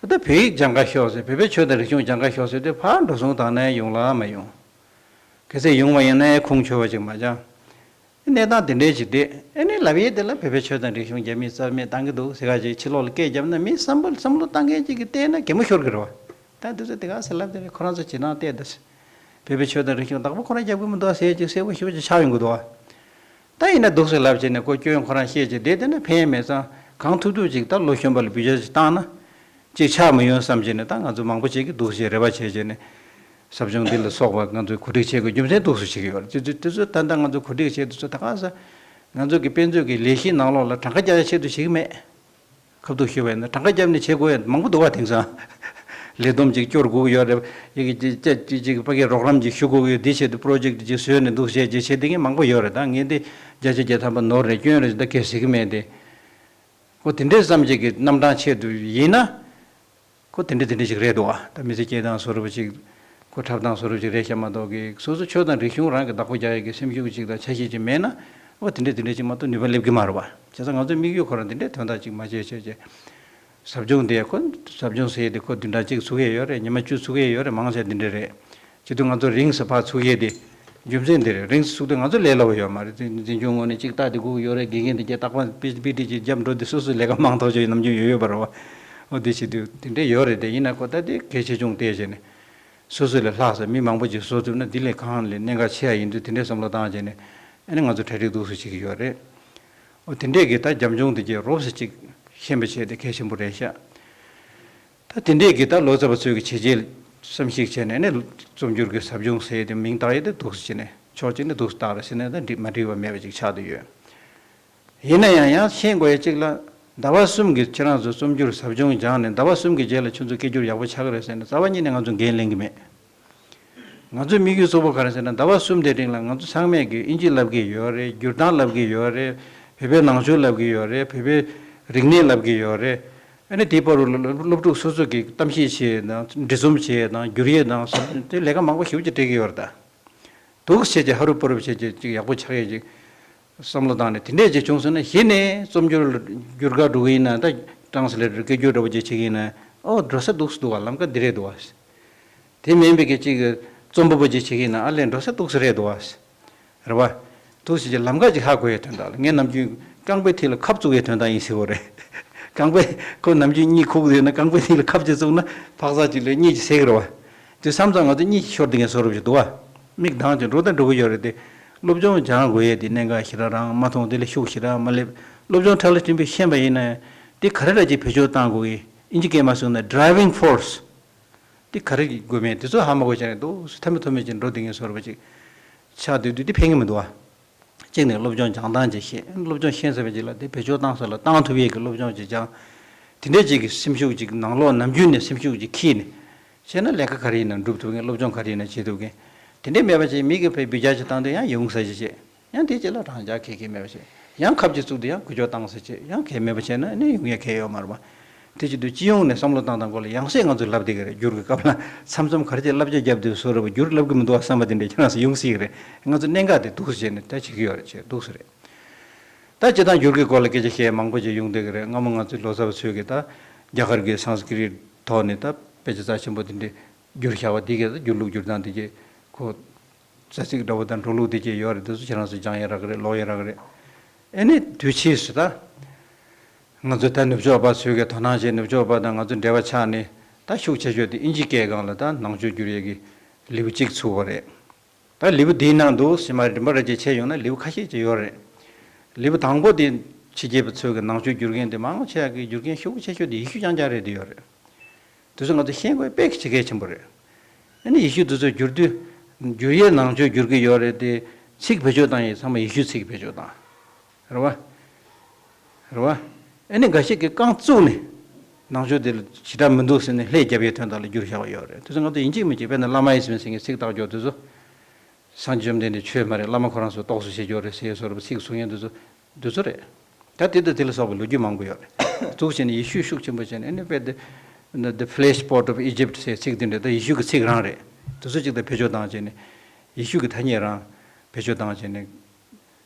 ད་བོད་ཡིག་སྦྱང་ག་ཤོག་ཟེར། བོད་པའི་ཆོས་དང་རིག་གཞུང་སྦྱང་ག་ཤོག་ཟེར་དུས་ཕར་འགྲོ་སོང་བཏང་ནའི་ཡོང་ལ་མ་ཡོང་། གལ་སྲིད་ཡོང་བ་ཡིན་ན་ཁུངས་འཁྱོལ་བ་ཅིག་མ་སྦྱངས། གནས་སྟངས་དེ་འདྲའི་ཅིག་བསྡད། ཨ་ནི་ལབ་ཡས་དེ་ལ་བོད་པའི་ཆོས་དང་རིག་གཞུང་རྒྱ་མིས་རྩ་མེད་བཏང་གི་འདུག་ཟེར་ག་ཅིག་ཕྱི་ལོགས་ལ་སྐད་བརྒྱབ་ན་མི་བསམ་བློ་བསམ་བློ་བཏང་མཁན་ཅིག་གིས་བལྟས་ན་གད་མོ་ཤོར་གི་རེད་བ། ད་འདི་ཚོ་དེ་ག་ཟེར་ལབ་དེ་རེད། ཁོ་རང་ཚོ་ཇེ་ནང་བལྟས་ད། བོད་པའི་ཆོས་དང་རིག་གཞུང་བདག་པོ་ཁོ་རང་རྒྱབ་གི་མི་འདུག་ཟེར་ཅིག་གསལ་པོ་ཞེ་པོ་ཅིག་ཆགས་ཡོང་གི་འདུག་བ། ད་ཡིན་ན་འདུག་ཟེར་ལབ་བྱས་ནས་ཁོ་སྐྱོན་ཁོ་རང་བཤད་ཅིག་བསྡད་དེ་ན་ཕན་མེད་ཙང་གང་ཐུབ་ཐུབ་ཅིག་ད་ལོ་གཞོན་པ་ལ་བུ་ཆ་ཅིག་བཏང་ན། ཅིག་ཆགས་མི་ཡོང་བསམ་བྱས་ནས་ད་ང་ཚོ་མང་པོ་བྱེད་ཀྱི་འདུག་ཅེས་རེ་བ་བྱས་བྱས་ནས། ཟབ་སྦྱོང་འདི་ལ་སོགས་པ་ང་ཚོས་གོ་སྒྲིག་བྱེད་དགོས་རྒྱུ་མཚན་འདུག་སུ་བྱེད་ཀྱི་ཡོད་རེད། དེ་ཚོ་དེ་ཚོ་ད་ལྟ་ང་ཚོ་གོ་སྒྲིག་བྱས་དུས་ཚོད་ད་ག་ས། ང་ཚོ་གི་དཔེ་མཛོད་ཀྱི་ལས་གཞིའི་ནང་ལོགས་ལ་གྲངས་ཀ་རྒྱག་ཡ་ཆེད་དུ་བྱེད་ཀྱི་མེད། ཁ་ཐུག་ཞུས་པ་ཡིན་ན་གྲངས་ཀ་རྒྱབ་ནས་བྱེད་དགོས་ཡ་མང་པོ་འདུག་བ། དེང་སང་ལས་བསྡོམས་ཅིག་སྐྱོར་དགོས་ཀྱི་ཡོད་རེད། ཡ་གི་ཅི་ཅི་ཅི་ཅིག་ཕ་གིའི་རོགས་རམ་ཅིག་ཞུ་དགོས་ཀྱི་ཡོད། འདི་ཆེད་དུ་པྲོ་ཇེཀ་ཅིག་བཟོས་ནས་འདུག་བྱས་ཅིག་བྱེད་བསྡད་མཁན་མང་པོ་ཡོད་རེད། ད་ངས་འདི་བརྒྱ་ཆ་བརྒྱ་ཐམ་པ་ནོར་རེད་སྐྱོན་རེད་ད་གས་ཟེར་གྱི་མེད་དེ། ཁོ་དེ་འདྲའི་བསམ་གྱི་གི་རྣམ་གྲངས་ཆེད་དུ་ཡིན་ན། ཁོ་དེ་འདྲ་དེ་འདྲ་ཞིག་རེད་འདུག་ཨ། ད་མི་ཚེ་སྐྱེལ་སྟངས་བཟོ་འདྲ་པོ་ཅིག་ཁོ་འཁྲབ་སྟངས་བཟོ་འདྲ་པོ་ཅིག་རེད་ཤག་མ་གཏོགས་གི་སོ་སོ་ཆོས་དང་རིག་གཞུང་རང་གི་བདག་པོ་རྒྱག་ཡས་ཀྱི་སེམས་ཤུགས་ཅིག་དང་འཆར་གཞི་ཅིག་མེད་ན། ཨོ་དེ་འདྲ་དེ་འདྲ་ཅིག་མ་གཏོགས་ནུས་པ་སླེབས་ཀྱི་མ་རེད་པ། བྱས་ཙང་ང་ཚོའི་དམིགས་ཡུལ་ཁོ་རང་དེ་འདྲའི་དོན་དག་ཅིག་མ་བྱས་བྱས་བྱས། ཟབ་སྦྱོང་དེ་ཁོ་ཟབ་སྦྱོང་ཟེར་ཡས་དེ་ཁོ་བདུན་ཕྲག་གཅིག་ཚུགས་ཡས་ཡོད་རེད། ཉི་མ་བཅུ་ཚུགས་ཡས་ཡོད་རེད། མང་ཆེ་དེ་འདྲ་རེད། བྱེད་དུས་ང་ཚོ་རིང་ས་ཕར་ཚུགས་ཡས་དེ་རྒྱུ་མཚན་འདི་རེད། རིང་ས་ཚུགས་དུས་ང་ཚོ་ལས་སླ་པོ་ཡོད་མ་རེད། འཛིན་སྐྱོང་ངོས་ནས་གཅིག་ལྟ་དེ་སྒུག་ཡོད་རེད། དགེ་རྒན་དེ་གྱད་རྟག་པར་པི་པི་ཊི་ཅིག་རྒྱབ་འགྲོ་དེ་སོ་སོའི་ལས་ཀ་མང་ཐག་ཆོད་ཡོད་ནམ་རྒྱུན་ཡོད་ཡོད་པ་རེད་བ། འོ་དེ་བྱེད་དུས་དེ་འདྲ་ཡོད་རེད། དེ་ཡིན་ན་ཁོ་ད་དེ་གལ་ཆེ་ཆུང་བལྟས་བྱས་ནས་སོ་སོ་ལས་ལྷག་ས་མི་མང་པོ་ཅིག་བཟོ་ཐུབ་ན་འདི་ལས་གང་ལས་གནད་འགག་ཆེ་ཡ་ཡིན་དུས་དེ་འདྲའི་བསམ་བློ་བཏང་བྱས་ནས་ཨ་ནི་ང་ཚོ་གྲ་སྒྲིག་འདུག་སེ་བྱེད་ཀྱི་ཡོད་རེད། འོ་དེ་འདྲས་ཀྱི་ད་རྒྱབ་ལྗོངས་དེ་གྱད་རོབ་ཙམ་ཅིག་ཤེས་པ་བྱས་ཏེ་གལ་ཆེན་པོ་རེད་ཤག་ད་དེ་འདྲས་ཀྱི་ད་ལོ་ཙཱ་བ་ཚོས་ཀྱི་བྱས་རྗེས་བསམ་གཞིག་བྱས་ནས་ནི་རྩོམ་སྒྱུར་གྱི་ཟབ་སྦྱོང་ཟེར་ཏེ་མིང་བཏགས་ཡས་དེ་འདུག་སེ་བྱས་ནས་ཕྱོགས་གཅིག་ནས་འདུག་སེ་བཏགས་རེད་ཟེར་ནས་ད་འགྲིག་མ་འགྲིག་པ་མེད་པ་ཅིག་ཆགས་བསྡད་ཡོད། ཡིན་ན་ཡང་ཡང་ཤེས་དགོས་ཡས་གཅིག་ལ་ཟླ་བ་གསུམ་གྱི་ཁྱེད་རང་ཚོ་རྩོམ་སྒྱུར་ཟབ་སྦྱོང་སྦྱངས་ནས་ཟླ་བ་གསུམ་གྱི་རྗེས་ལ་ཁྱོད་ཚོ་སྐད་སྒྱུར་ཡག་པོ་ཆགས་ཀྱི་རེད་ཟེར་ནས་རྩ་བ་ཉིད་ནས་ང་ཚོ་འགན་ལེན་གྱི་མེད། ང་ཚོའི་དམིགས་ཡུལ་གཙོ་བོ་ག་རེ་ཟེར་ན་ཟླ་བ་གསུམ་དེའི་རིང་ལ་ང་ཚོ་ཚང་མས་ཀྱི་ཨིན་ཇི་བསླབ་ཀྱི་ཡོད་རེད། བསྒྱུར་སྟངས་བསླབ་ཀྱི་ཡོད་རེད། བོད་པའི་ནང་ཆོས་བསླབ་ཀྱི་ཡོད་རེད། བོད་པའི་རིག་གནས་བསླབ་ཀྱི་ཡོད་རེད། ཨ་ནི་དེའི་བར་དུ་སློབ་སློབ་ཕྲུག་སོ་སོ་གི་གཏམ་བཤད་བྱེད་དང་འབྲི་རྩོམ་བྱེད་དང་བསྒྱུར་ཡས་དང་སོགས་དེ་ལས་ཀ་མང་པོ་ཞེ་པོ་ཅིག་སྤྲད་ཀྱི་ཡོད་རེད་ད། འདུག་བྱས་ཀྱི་ཧ་རུབ་པ་རུབ་བྱས་ཀྱི་ཅིག་ཡག་པོ་ཆགས་ཡས་ཅིག་བསམ་བློ་བཏང་ནས་དེ་འདྲས་ཅིག་བྱུང་སོང་ན་གཞི་ནས་རྩོམ་སྒྱུར་ལ་བསྒྱུར་ག་འགྲོ་གི་ཡིན་ན་ད་ཊ་རན་སི་ལེ་ཊར་སྐད་སྒྱུར་འདྲ་པོ་ཅིག་བྱེད་ཀྱི་ཡིན་ན་ཨོ་འགྲོ་ས་འདུག་སེ་འདུག་བ། ལམ་ཁ་འདི་རེད་འདུག་བ། དེ་མིན་པའི་གི་ཅིག་རྩོམ་པ་པོ་ཅིག་བྱེད་ཀྱི་ཡིན་ན་ཨ་ལས་འགྲོ་ས་འདུག་སེ་རེད་འདུག་བ། རེད་བ། འདུག་སེ་ཅིག་ལམ་ཁ་ཅིག་ཧ་གོ་ཡས་དོན་དག་ལ་ངས་ནམ་རྒྱུན་རྐང་པའི་མཐིལ་ལ་ཁབ་བཙུགས་ཡས་དོན་དག་ཡིན་ཟེར་བ་རེད། རྐང་པའི་ཁོ་ནམ་རྒྱུན་གཉིད་ཁུག་ཡོད་ན་རྐང་པའི་མཐིལ་ལ་ཁབ་ཅིག་བཙུགས་ན་འཕག་འཚག་ཅིག་ལས་གཉིད་ཅིག་སད་ཀྱི་རེད་བ། དེ་བསམ་ཙང་ང་ཚོ་གཉིད་ཤོར་བསྡད་མཁན་བཟོ་འདྲ་ཅིག་འདུག་བ། མིག་གདངས་ཅིག་འགྲོ་དང་འགྲོ་གི་ཡོད་རེད་དེ། སློབ་སྦྱོང་སྦྱང་དགོས་ཡས་དེ་གནད་འགག་ཞེ་དྲག་རང་མ་མཐོང་། དེ་ལ་ཤུགས་ཞེ་དྲག་མ་སླེབས། སློབ་སྦྱོང་ཁྲ་ལ་སྤྲིན་པས་ཤེས་པ་ཡིན་ན་ཡང་དེ་ག་རེ་ར་ཅིག་བེད་སྤྱོད་བཏང་དགོས་གི། ཨིན་ཇི་སྐད་མ་གསུངས་ན་ཌ་རའི་ཝིང་ཕོར་སི་དེ་ག་རེ་དགོས་མེད་དེ་ཚོ་ཧ་མ་གོ་བྱས་ནས་འདུག་སེ་མཐའ་མི་ཐོག་མེད་ཅིག་འགྲོ་བསྡད་མཁན་བཟོ་འདྲ་ཅིག་ཆགས་སྡོད་དུས་དེ་ཕན་གི་མི་འདུག་བ། གཅིག་ནས་སློབ་སྦྱོང་སྦྱང་སྟངས་ཅིག་ཤེས། སློབ་སྦྱོང་ཤེས་ཚར་བའི་རྗེས་ལ་དེ་བེད་སྤྱོད་བཏང་ས་ལ་བཏང་ཐུབ་ཡས་ཀྱི་སློབ་སྦྱོང་ཅིག་སྦྱང་། དེ་འདྲས་ཅིག་གི་སེམས་ཤུགས་ཅིག་ནང་ལོགས་ནམ་རྒྱུན་ནས་སེམས་ཤུགས་ཅིག་འཁྱེར་ནས་བྱས་ན་ལས་ཀ་ག་རེ་ཡིན་ན་འགྲུབ་ཐུབ་མཁན། སློབ་སྦྱོང་ག་རེ་ཡིན་ན་བྱེད་ཐུབ་མཁན། དེ་འདྲས་མེད་པ་བྱས་མི་གིས་ཕར་འབུད་རྒྱག་ཅིག་བཏང་དུས་ཡང་ཡོང་ས་ཅིག་བྱས། ཡང་དེ་རྗེས་ལ་རང་འཇགས་ཁེ་ཁེ་མེད་པ་བྱས། ཡང་ཁབ་ཅིག་བཙུགས་དུས་ཡང་འགུལ་སྐྱོད་བཏང་ས་བྱས། ཡང་གལ་མེད་པ་བྱས་ན་ནི་ཡོང་ཡས་གལ་ཡོད་མ་རེད་པ། དེ་བྱེད་དུས་སྤྱི་ཡོངས་ནས་བསམ་བློ་བཏང་སྟངས་སྐོར་ལ་ཡང་སེ་ང་ཚོས་ལབ་བསྡད་ཀྱི་རེད། འགྱུར་གྱི་སྐབས་ལ་མཚམས་མཚམས་ག་རེ་བྱས་བསླབ་བྱ་བརྒྱབ་དུས་བཟོ་འདྲ་པོ་འགྱུར་ལབ་ཀྱི་མི་འདུག་བ་བསམ་པ་དེ་འདྲས་ཁྱེད་རང་ཚོ་ཡོང་སྲིད་ཀྱི་རེད། ང་ཚོ་གནད་འགག་དེ་འདུག་སེ་བྱས་ནས་ད་བྱེད་ཀྱི་ཡོད་རེད། བྱས་འདུག་སེ་རེད། ད་སྤྱིར་བཏང་འགྱུར་གྱི་སྐོར་ལ་སྐད་ཆ་བཤད་མང་པོ་ཅིག་ཡོང་བསྡད་ཀྱི་རེད། སྔ་མོ་ང་ཚོའི་ལོ་ཙཱ་བ་ཚོས་ཀྱིས་ད་རྒྱ་གར་གྱི་སཾ་སྐྲྀཏ་ཐོག་ནས་ད་དཔེ་ཆ་རྩ་ཆེན་པོ་དེ་འདྲས་བསྒྱུར་བཞག་པ་དེ་གས་ད་བསྒྱུར་ལུགས་བསྒྱུར་སྟངས་དེ་གས་ཁོ། རྩ་ཚིག་འདྲ་པོ་དང་འགྲོ་ལུགས་དེ་གས་ཡོད་རེད། དེ་ཚོ་ཁྱེད་རང་ཚོས་སྦྱང་ཡས་རག་གི་རེད། ཀློག་ཡས་རག་གི་རེད། ཨེ་ནི་དུས་ཕྱིས་སུ་ད་ང་ཚོ་ད་ནུབ་ཕྱོགས་པ་ཚོས་ཀྱིས་དོ་སྣང་བྱས། ནུབ་ཕྱོགས་པ་དང་ང་ཚོ་འབྲེལ་བ་ཆགས་ནས་ད་ཤུགས་ཆེ་ཤོས་དེ་ཨིན་ཇི་སྐད་སྒང་ལ་ད་ནང་ཆོས་བསྒྱུར་ཡས་ཀྱི་ལེའུ་གཅིག་ཚུགས་པ་རེད། ད་ལེའུ་འདིའི་ནང་དུ་ཕྱི་མ་རིམ་པ་རེ་བྱས་བྱས་ཡོང་ན་ལེའུ་ཁ་ཤས་ཅིག་ཡོད་རེད། ལེའུ་དང་པོ་དེ་ཕྱི་རྒྱལ་པ་ཚོས་ཀྱིས་ནང་ཆོས་བསྒྱུར་མཁན་དེ་མང་ཆེ་བ་གི་བསྒྱུར་མཁན་ཤུགས་ཆེ་ཤོས་དེ་ཡེ་ཤུ་རྐྱང་རྐྱང་རེད་བསྡད་ཡོད་རེད། དེ་ཚོ་ང་ཚོ་ཤེས་དགོས་དཔེ་གལ་ཆེན་པོ་རེད། ཨ་ནི་ཡེ་ཤུ་དེ་ཚོ་བསྒྱུར་དུས། བསྒྱུར་ཡས་ནང་ཆོས་བསྒྱུར་གྱི་ཡོད་རེད་དེ། ཚིག་བེད་སྤྱོད་བཏང་ཡས་ཚང་མ་ཡེ་ཤུ་ཚིག་བེད་སྤྱོད་བཏང་། རེད་བ། རེད་བ། ཨ་ནི་འགའ་ཤས་ཀྱིས་རྐང་བཙུགས་ནས་ནང་ཆོས་དེ་ལ་ཞེ་དྲག་མི་འདུག་ཟེར་ནས་ལྷད་བརྒྱབ་ཡས་དོན་དག་ལ་བསྒྱུར་བཞག་པ་ཡོད་རེད། དེ་ཚོ་ང་ཚོ་ཡིན་གཅིག་མིན་གཅིག་དཔེར་ན་བླ་མ་ཨི་སི་མན་ཟེར་མཁན་ཚིག་བཏགས་རྒྱུ་དེ་ཚོ། སངས་རྒྱས་བཅོམ་ལྡན་འདས་ཆོས་མ་རེད། བླ་མ་ཁོ་རང་ཚོ་རྟོགས་སུ་བྱེད་རྒྱུ་རེད་ཟེར་བཟོ་འདྲ་པོ་ཚིག་བཟོ་མཁན་དེ་ཚོ། འདི་ཚོ་རེད། ད་དེ་དང་དེ་ལ་སོགས་པའི་ལོ་རྒྱུས་མང་པོ་ཡོད་རེད། འདུག་བྱས་ནས་ཡེ་ཤུ་ཤུགས་ཆེན་པོ་བྱས་ནས་ཨ་ནི་དཔེ་དེ། The Flesh Pot of Egypt ཟེར་ཚིག་དེ་འདྲ་ད་ཡེ་ཤུ་གི་ཚིག་རང་རེད། དེ་ཚོ་གཅིག་དང་བེད་སྤྱོད་བཏང་བྱས་ནས། ཡེ་ཤུ་གི་ཐ་སྙད་རང་བེད་སྤྱོད་བཏང་བྱས་ནས་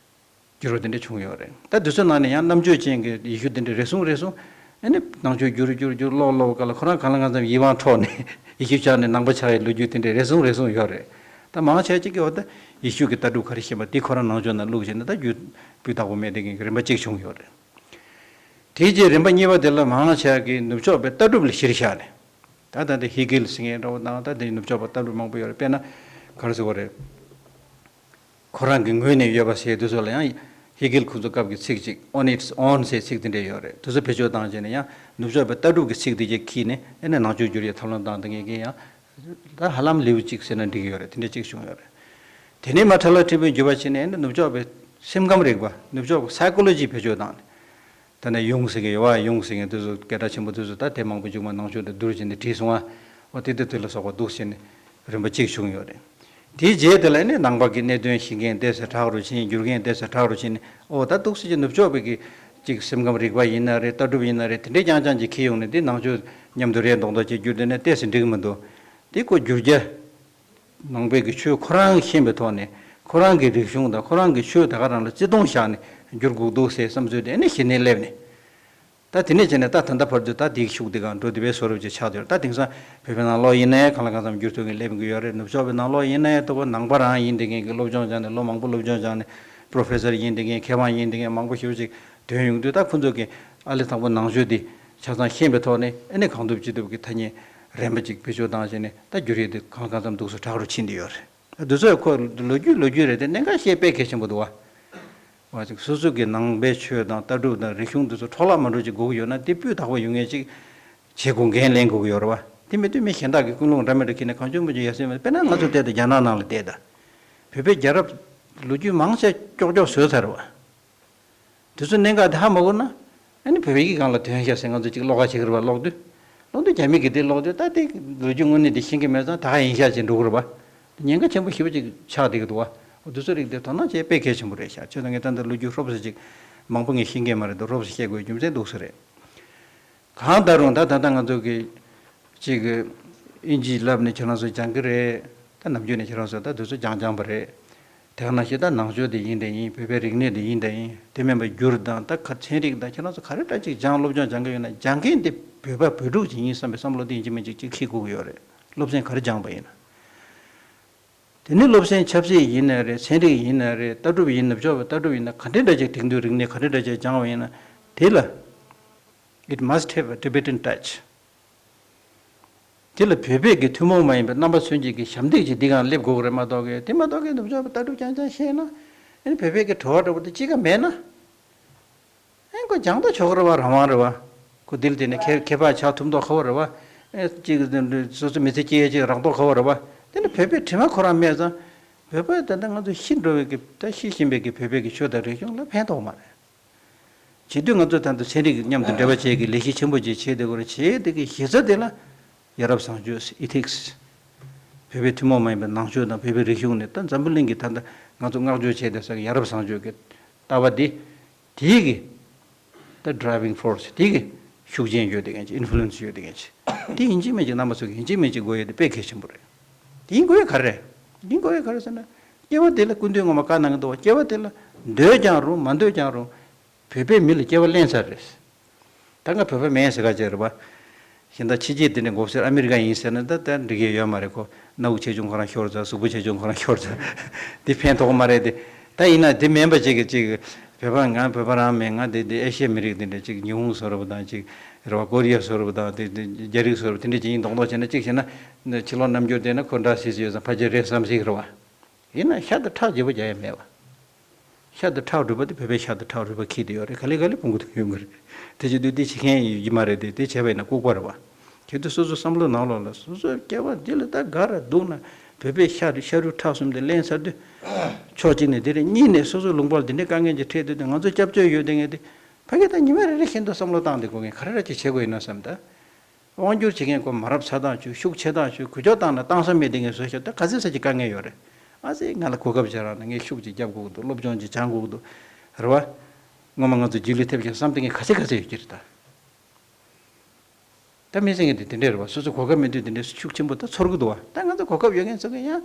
བསྒྱུར་བ་དེ་འདྲ་བྱུང་ཡོད་རེད། ད་དེ་ཚོའི་ནང་ནས་ཡང་རྣམ་དཔྱོད་ཅན་གྱི་ཡེ་ཤུ་དེ་འདྲ་རེ་ཟུང་རེ་ཟུང་ཨ་ནི་ནང་ཆོས་བསྒྱུར་བསྒྱུར་བསྒྱུར་ཀློག་ཀློག་ག་ལ་ཁོ་རང་གང་ལ་གང་འཚམ་ཡིད་དབང་འཕྲོག་ནས་ཡེ་ཤུ་ཆགས་ནས་ནང་པ་ཆགས་ཡའི་ལོ་རྒྱུས་དེ་འདྲ་རེ་ཟུང་རེ་ཟུང་ཡོད་རེད། ད་མང་ཆེ་ཅིག་གིས་འོ་ད་ཡེ་ཤུ་གི་ལྟ་གྲུབ་ག་རེ་ཤེས་པ་དེ་ཁོ་རང་ནང་ཆོས་ནང་བླུགས་བྱས་ནས་ད་རྒྱུ་སྤུས་དག་པོ་མེད་བསྡད་མཁན་གྱི་རིམ་པ་གཅིག་བྱུང་ཡོད་རེད། དེའི་རྗེས་རིམ་པ་གཉིས་པ་དེ་ལ་མང་ཆེ་གིས་ནུབ་ཕྱོགས་པའི་ལྟ་གྲུབ་ལ་གཞིར་བཞག་ནས། ད་ད་ལྟ་ཧི་གེལ་ཟེར་མཁན་འདྲ་པོ་དང་ད་ལྟའི་ནུབ་ཕྱོགས་པ་ལྟ་གྲུབ་མང་པོ་ཡོད་རེད། དཔེར་ན། ག་རེ་ཟེར་བ་རེད། ཁོ་རང་གི་ངོས་ནས་ཡོད་པ་ཟེར་དུས་ཚོད་ལ་ཡང་། ཧི་གེལ་ཁོ་ཚོ་སྐབས་ཀྱི་ཚིག་ཅིག on its own ཟེར་ཚིག་དེ་འདྲས་ཡོད་རེད། དེ་ཚོ་བེད་སྤྱོད་བཏང་བྱས་ནས་ཡང་ནུབ་ཕྱོགས་པའི་ལྟ་གྲུབ་ཀྱི་ཚིག་དེ་གྱད་ཁྱེར་ནས་ཨ་ནི་ནང་ཆོས་བསྒྱུར་ཡའི་ཐབས་ལམ་བཏང་བསྡད་མཁན་གྱི་ཡང་། ད་ཧ་ལམ་ལེའུ་གཅིག་ཟེར་ན་འགྲིག་གི་ཡོད་རེད། དེ་འདྲས་གཅིག་བྱུང་ཡོད་རེད། དེ་ནས་མར་ཁྲ་ལ་ཕྲན་བུ་འགྱུར་བ་ཕྱིན་ནས་ཨ་ནི་ནུབ་ཕྱོགས་པའི་སེམས་ཁམས་རིག་པ། ནུབ་ཕྱོགས་པའི་སའི་ཀོ་ལོ་ཇི་བེད་སྤྱོད་བཏང་ནས། ད་ནས་ཡུང་ཟེར་མཁན་ཡོད་པ། ཡུང་ཟེར་མཁན་དེ་ཚོ་སྐད་གྲགས་ཆེན་པོ་དེ་ཚོ་ད་དེབ་མང་པོ་མཇུག་མ་ནང་ཆོས་དང་བསྡུར་བྱས་ནས་བྲིས་སོང་བ། འོ་དེ་དེ་དེ་ལ་སོགས་པ་འདུག་བྱས་ནས་རིམ་པ་གཅིག་བྱུང་ཡོད་རེད། དེའི་རྗེས་དེ་ལ་ནི་ནང་པ་གི་གནད་དོན་ཤེས་མཁན་ཏོག་ཙམ་དྲག་རུ་ཕྱིན། བསྒྱུར་མཁན་ཏོག་ཙམ་དྲག་རུ་ཕྱིན་ནས་འོ་ད་འདུག་སེ་ཅིག་ནུབ་ཕྱོགས་པའི་གི་ཅིག་སེམས་ཁམས་རིག་པ་ཡིན་ན་རེད། ལྟ་གྲུབ་ཡིན་ན་རེད། དེ་འདྲས་རྐྱང་རྐྱང་ཅིག་འཁྱེར་ཡོང་ནས་འདི་ནང་ཆོས་མཉམ་དུ་རེད་མདོག་མདོག་ཅིག་བསྒྱུར་བསྡད་ན་ཏོག་ཙམ་འགྲིག་གི་མི་འདུག་འདི་ཁོ་བསྒྱུར་རྒྱུ། ནང་པའི་གི་ཆོས་ཁོ་རང་ཤེས་པའི་ཐོག་ནས་ཁོ་རང་གི་རིག་གཞུང་དང་ཁོ་རང་གི་ཆོས་དེ་ག་རང་ལ་བརྩི་མཐོང་བཞག་ནས་བསྒྱུར་དགོས་འདུག་ཟེར་བསམ་ཚུལ་དེ་ནི་གཞི་ནས་སླེབས་ནས། ད་དེ་ནས་བྱས་ནས་ད་ད་ལྟ་བར་དུ་ད་དེའི་ཤུགས་དེ་གང་འགྲོ་བསྡད་པའི་བཟོ་འདྲ་ཅིག་ཆགས་བསྡད་ཡོད་རེད། ད་དེང་སང་བོད་པའི་ནང་ལོགས་ཡིན་ནའི་གང་ལ་གང་འཚམ་བསྒྱུར་ཐུབ་མཁན་སླེབས་ཀྱི་ཡོད་རེད། ནུབ་ཕྱོགས་པའི་ནང་ལོགས་ཡིན་ནའི་ལྟ་བུ་ནང་པ་རང་ཡིན་བསྡད་མཁན་གྱི་སློབ་སྦྱོང་སྦྱངས་ནས་ལོ་མང་པོ་སློབ་སྦྱོང་སྦྱངས་ནས་པྲོ་ཕེ་སར་ཡིན་བསྡད་མཁན་མཁས་དབང་ཡིན་བསྡད་མཁན་མང་པོ་ཞེ་པོ་ཅིག་ཐོན་ཡོང་དུས་ད་ཁོ་ཚོ་གི་ཨ་ལས་དང་པོ་ནང་ཆོས་དེ་ཆ་ཚང་ཤེས་པའི་ཐོག་ནས་ཨ་ནི་གང་ཐུབ་ཅི་ཐུབ་ཀྱི་ཐ་སྙད་རན་པ་ཅིག་བེད་སྤྱོད་བཏང་བྱས་ནས་ད་བསྒྱུར་ཡས་དེ་གང་ལ་གང་འཚམ་འདུག་སེ་དྲག་རུ་ཕྱིན་བསྡད་ཡོད་རེད། འདི་ཚོས་ཁོ་ལོ་རྒྱུས་ལོ་རྒྱུས་རེད་དེ་གནད་འགག་བཤད་དཔེ་གལ་ཆེན་པོ་འདུག་བ། བ་ཅིག་སོ་སོ་གི་ནང་པའི་ཆོས་དང་ལྟ་གྲུབ་དང་རིག་གཞུང་འདི་ཚོ་འཕྲོ་བརླག་མ་འགྲོ་ཅིག་དགོས་ཀྱི་ཡོད་ན་དེ་སྤུས་དག་པོ་ཡོང་མཁན་ཅིག་བྱེད་དགོས། འགན་ལེན་དགོས་ཀྱི་ཡོད་རེད་བ། དེ་མེད་དུས་མི་གཞན་དག་གི་ཀུན་སློང་འདྲ་མི་འདྲ་ཁྱེར་ནས་གང་བྱུང་མང་བྱུང་ཡ་སེ་མ་དཔེར་ན་ང་ཚོ་བལྟས་ད་རྒྱ་ནག་ནང་ལ་བལྟས་ད། བོད་པའི་རྒྱལ་རབས་ལོ་རྒྱུས་མང་ཆེ་ཀྱོག་ཀྱོག་བཟོས་ཚར་རེད་བ། དེ་ཚོ་གནད་འགག་དེ་ཧ་མ་གོ་ན། ཨ་ནི་བོད་ཡིག་སྒང་ལ་དོན་ཤག་ཟེར་ང་ཚོ་ཅིག་ཀློག་ག་བྱེད་ཀྱི་རེད་བ། ཀློག་དུས། ཀློག་དུས་རྒྱ་མི་གི་དེ་ཀློག་དུས་ད་དེ་ལོ་རྒྱུས་དངོས་གནས་དེ་ཤེས་ཀྱི་མེད་ཙང་ད་ག་ཡིན་ཤག་ཅེས་འགྲོ་གི་རེད་བ། ཉེན་ཁ་ཆེན་པོ་ཞེ་པོ་ཅིག་ཆགས་བསྡད་ཀྱི་འདུག་བ། འོ་དེ་ཚོ་རིགས་དེ་དོ་སྣང་བྱེད་དཔེ་གལ་ཆེན་པོ་རེད་ཤག་ཁྱོད་ཚོ་ངས་ད་ལྟ་ལོ་རྒྱུས་ཧྲོབ་ཙམ་ཅིག་མང་པོ་ངས་ཤེས་ཀྱི་མ་རེད་འདུག་ཧྲོབ་ཙམ་བཤད་དགོས་རྒྱུ་མཚན་འདུག་ས་རེད། གང་ལྟར་རུང་ད་ད་ལྟ་ང་ཚོ་གི་ཅིག་ཨིན་ཇི་བསླབ་ནས་ཁྱོད་རང་ཚོ་སྦྱང་གི་རེད། ད་ནམ་རྒྱུན་ནས་ཁྱོད་རང་ཚོ་ད་དུས་ཚོད་སྦྱང་སྦྱང་པ་རེད། དེ་ག་ནང་བཞིན་ད་ནང་ཆོས་དེ་ཡིན་དེ་ཡིན། བོད་པའི་རིག་གནས་དེ་ཡིན་དེ་ཡིན། དེ་མིན་པ་བསྒྱུར་དང་ད་ཁ་ཚན་རིག་དང་ཁྱོད་རང་ཚོ་ག་རེ་འདྲ་ཅིག་སྦྱང་སློབ་སྦྱོང་སྦྱང་གི་ཡོད་ན་སྦྱང་མཁན་དེ་བོད་པ་བོད་ཕྲུག་ཅིག་ཡིན་བསམ་པའི་བསམ་བློ་དེ་ཡིན་གཅིག་མིན་གཅིག་ཅིག་འཁྱེར་དགོས་ཀྱི་ཡོད་རེད། སློབ་ཚན་ག་རེ་སྦྱངས་པ་ཡིན་ན། དེ་ནི་སློབ་ཚན་ཆབ་སྲིད་ཡིན་ན་རེད། ཚན་རིག་ཡིན་ན་རེད། ལྟ་གྲུབ་ཡིན། ནུབ་ཕྱོགས་པའི་ལྟ་གྲུབ་ཡིན་ན་ག་འདྲའི་འདྲ་ཅིག་དེང་དུས་རིག་གནས་ག་འདྲའི་འདྲ་ཅིག་སྦྱངས་པ་ཡིན་ན་དེ་ལ། It must have a Tibetan touch. དེ་ལ་བོད་པའི་གི་ཐུན་མོང་མ་ཡིན་པའི་རྣམ་པ་ཚོན་གྱི་གི་ཞབས་འདེགས་ཅིག་འདི་གང་སླེབས་དགོས་ཀྱི་རེད་མ་གཏོགས་གི་དེ་མ་གཏོགས་གི་ནུབ་ཕྱོགས་པའི་ལྟ་གྲུབ་རྐྱང་རྐྱང་ཤེས་ན། ཨ་ནི་བོད་པའི་གི་བྲོ་བ་འདྲ་པོ་དེ་ཅི་ག་མེད་ན། ཨ་ནི་ཁོ་སྦྱང་ད་ཆོག་གི་རེད་བ། རང་དབང་རེད་བ། ཁོ་དེ་ལ་དེ་ནས་ཁྱད་ཁྱད་པར་ཆགས་ཐུབ་མདོག་ཁ་པོ་རེད་བ། ཨ་ཅིག་སོ་སོ་མི་ཚེ་སྐྱེལ་ཡས་ཅིག་རག་མདོག་ཁ་པོ་རེད་བ། དེ་ནི་བོད་པའི་དྲི་མ་ཁོ་རང་མེད་ཙང་། བོད་པ་ད་ལྟ་ང་ཚོ་ཤི་འགྲོ་བའི་གི་ད་ཤི་བཞིན་པའི་གི་བོད་པའི་གི་ཆོས་དང་རིག་གཞུང་ལ་ཕན་ཐོགས་མ་རེད། བྱེད་དུས་ང་ཚོ་ད་ལྟ་ཚན་རིག་གི་མཉམ་དུ་འབྲེལ་བ་བྱེད་ཀྱི་ལས་གཞི་ཆེན་པོ་ཅིག་བྱེད་དེ་གོ་རེ་བྱེད་དེ་གི་གཞི་རྩ་དེ་ལ་ཡ་རབས་བཟང་སྤྱོད་ཨི་ཐིག་སི། བོད་པའི་ཐུན་མོང་མ་ཡིན་པའི་ནང་ཆོས་དང་བོད་པའི་རིག་གཞུང་ནས་ད་འཛམ་བུ་གླིང་གི་ད་ལྟ་ང་ཚོ་བསྔགས་བརྗོད་བྱེད་བསྡད་ས་གི་ཡ་རབས་བཟང་སྤྱོད་ཀྱི་ལྟ་བ་འདི། དེའི་གི་ད་ཌ་རའི་ཝིང་ཕོར་སི་དེ་གི་ཤུགས་རྐྱེན་ཡོད་དེ་གན་ཅིག་ཨིན་ཕུ་ལུ་ཨེན་སི་ཡོད་དེ་གན་ཅིག་དེ་ཡིན་གཅིག་མིན་གཅིག་རྣམ་པ་ཚོ་གི་ཡིན་གཅིག་མིན་གཅིག་དགོས་ཡོད་དེ་དཔེ་གལ་ཆེན་པོ་རེད། དེ་ཡིན་དགོས་ཡ་ག་རེ་རེད། ཡིན་དགོས་ཡ་ག་རེ་ཟེར་ན། སྐྱེ་བ་དེ་ལ་སྐུ་མདུན་ངོ་མ་བཀའ་གནང་གི་འདུག་བ། སྐྱེ་བ་དེ་ལ་འདོད་ཀྱང་རུང་མ་འདོད་ཀྱང་རུང་། བོད་པའི་མི་ལ་སྐྱེ་བ་ལེན་ཚར་རེད། ད་ང་བོད་པ་མིན་ཟེར་ག་ཅིག་རེད་པ། གཞན་དག་ཕྱི་རྒྱལ་དེ་འདྲ་མགོ་སེར་ཨ་མི་རི་ཀ་ཡིན་ཟེར་ན་ད་ད་འགྲིག་གི་ཡོད་མ་རེད་ཁོ། སྣ་བུག་ཆེ་ཆུང་ཁོ་རང་ཤོར་ཚར། གཟུགས་པོ་ཆེ་ཆུང་ཁོ་རང་ཤོར་ཚར། འདི་ཕན་ཐོགས་མ་རེད་དེ། ད་ཡིན་ན་དེ་མིན་པ་ཅིག་གི་ཅིག་བོད་པ་ང་བོད་པ་རང་མིན། ང་དེ་དེ་ཨེ་ཤི་ཡ་མི་རིགས་དེ་འདྲ་ཅིག་ཉི་ཧོང་བཟོ་འདྲ་པོ་དང་ཅིག་རེད་པ། ཀོ་རི་ཡ་བཟོ་འདྲ་པོ་དང་དེ་དེ་རྒྱ་རིགས་བཟོ་འདྲ་པོ་དེ་འདྲ་ཅིག་ཡིན་མདོག་མདོག་བྱས་ན་ཅིག་བྱས་ན་ཕྱི་ལོགས་རྣམ་འགྱུར་དེ་ན་ཁོ་འདྲ་སིག་སིག་ཡོད་ཙང་ཕལ་ཆེར་རེད་བསམ་སྲིད་རེད་པ། ཡིན་ན་ཤ་དང་ཁྲག་བརྗེ་པོ་རྒྱག་ཡ་མེད་པ། ཤ་དང་ཁྲག་རུས་པ་དེ་བོད་པའི་ཤ་དང་ཁྲག་རུས་པ་འཁྱེར་དེ་ཡོད་རེད། ག་ལེ་ག་ལེ་ཕུང་གི་ཐུག་ཡོང་གི་རེད། དེ་བྱེད་དུས་དེ་བྱེད་མཁན་ཡིན་མ་རེད་དེ། དེ་བྱས་པ་ཡིན་ན་ལྐུགས་པ་རེད་པ། ཁྱེད་ཚོ་སོ་སོ་བསམ་བློ་ནང་ལོགས་ལ་སོ་སོའི་སྐྱེ་བ་འདི་ལ་ད་དགའ་ར་སྡུག་ན་བོད་པའི་ཤ་རུས་ཤ་རུས་ཁྲག་གསུམ་དེ་ལེན་ཚར་དུས། ཕྱོགས་གཅིག་ནས་དེ་རེད། གཉིས་ནས་སོ་སོའི་ལུང་པར་འདི་འདྲའི་དཀའ་ངལ་ཅིག་འཕྲད་དུས་དེ་ང་ཚོ་སྐྱབས་བཅོལ་ཡོད་དེ་ངས་དེ་ཕ་གི་ད་ཉི་མ་རེ་རེ་བཞིན་དུ་བསམ་བློ་བཏང་དེ་དགོས་ངས་ག་རེ་ར་ཅིག་བྱེད་དགོས་ཡིན་ན་བསམ་ད། དབང་སྒྱུར་བྱེད་མཁན་ཁོ་མ་རབས་ཚ་ཐག་ཆོད། ཤུགས་ཆེ་ཐག་ཆོད། གུ་ཅོག་བཏང་ན་བཏང་ས་མེད་དེ་ངས་བཟོས་ཤག་ད་ག་ཚོད་ས་ཅིག་དཀའ་ངལ་ཡོད་རེད། ཨ་ཙི་ང་ལ་གོ་སྐབས་ཅིག་རག་ན་ངས་ཤུགས་ཅིག་རྒྱབ་དགོས་ཀྱི་འདུག་སློབ་སྦྱོང་ཅིག་སྦྱང་དགོས་ཀྱི་འདུག་རེད་པ། སྔོན་མ་ང་ཚོ་རྗེས་ལུས་ཐེབས་ཤག་བསམ་དེ་ངས་ག་ཚོད་ག་ཚོད་ཡོད་ཀྱི་རེད་ད། ད་མི་ཟེར་མཁན་དེ་དེ་འདྲས་རེད་པ། སོ་སོ་གོ་སྐབས་མེད་དུས་དེ་འདྲས་ཤུགས་ཆེན་པོ་ད་ཚོར་གི་འདུག་པ། ད་ང་ཚོ་གོ་སྐབས་ཡོད་མཁན་ཚོ་གི་ཡང་།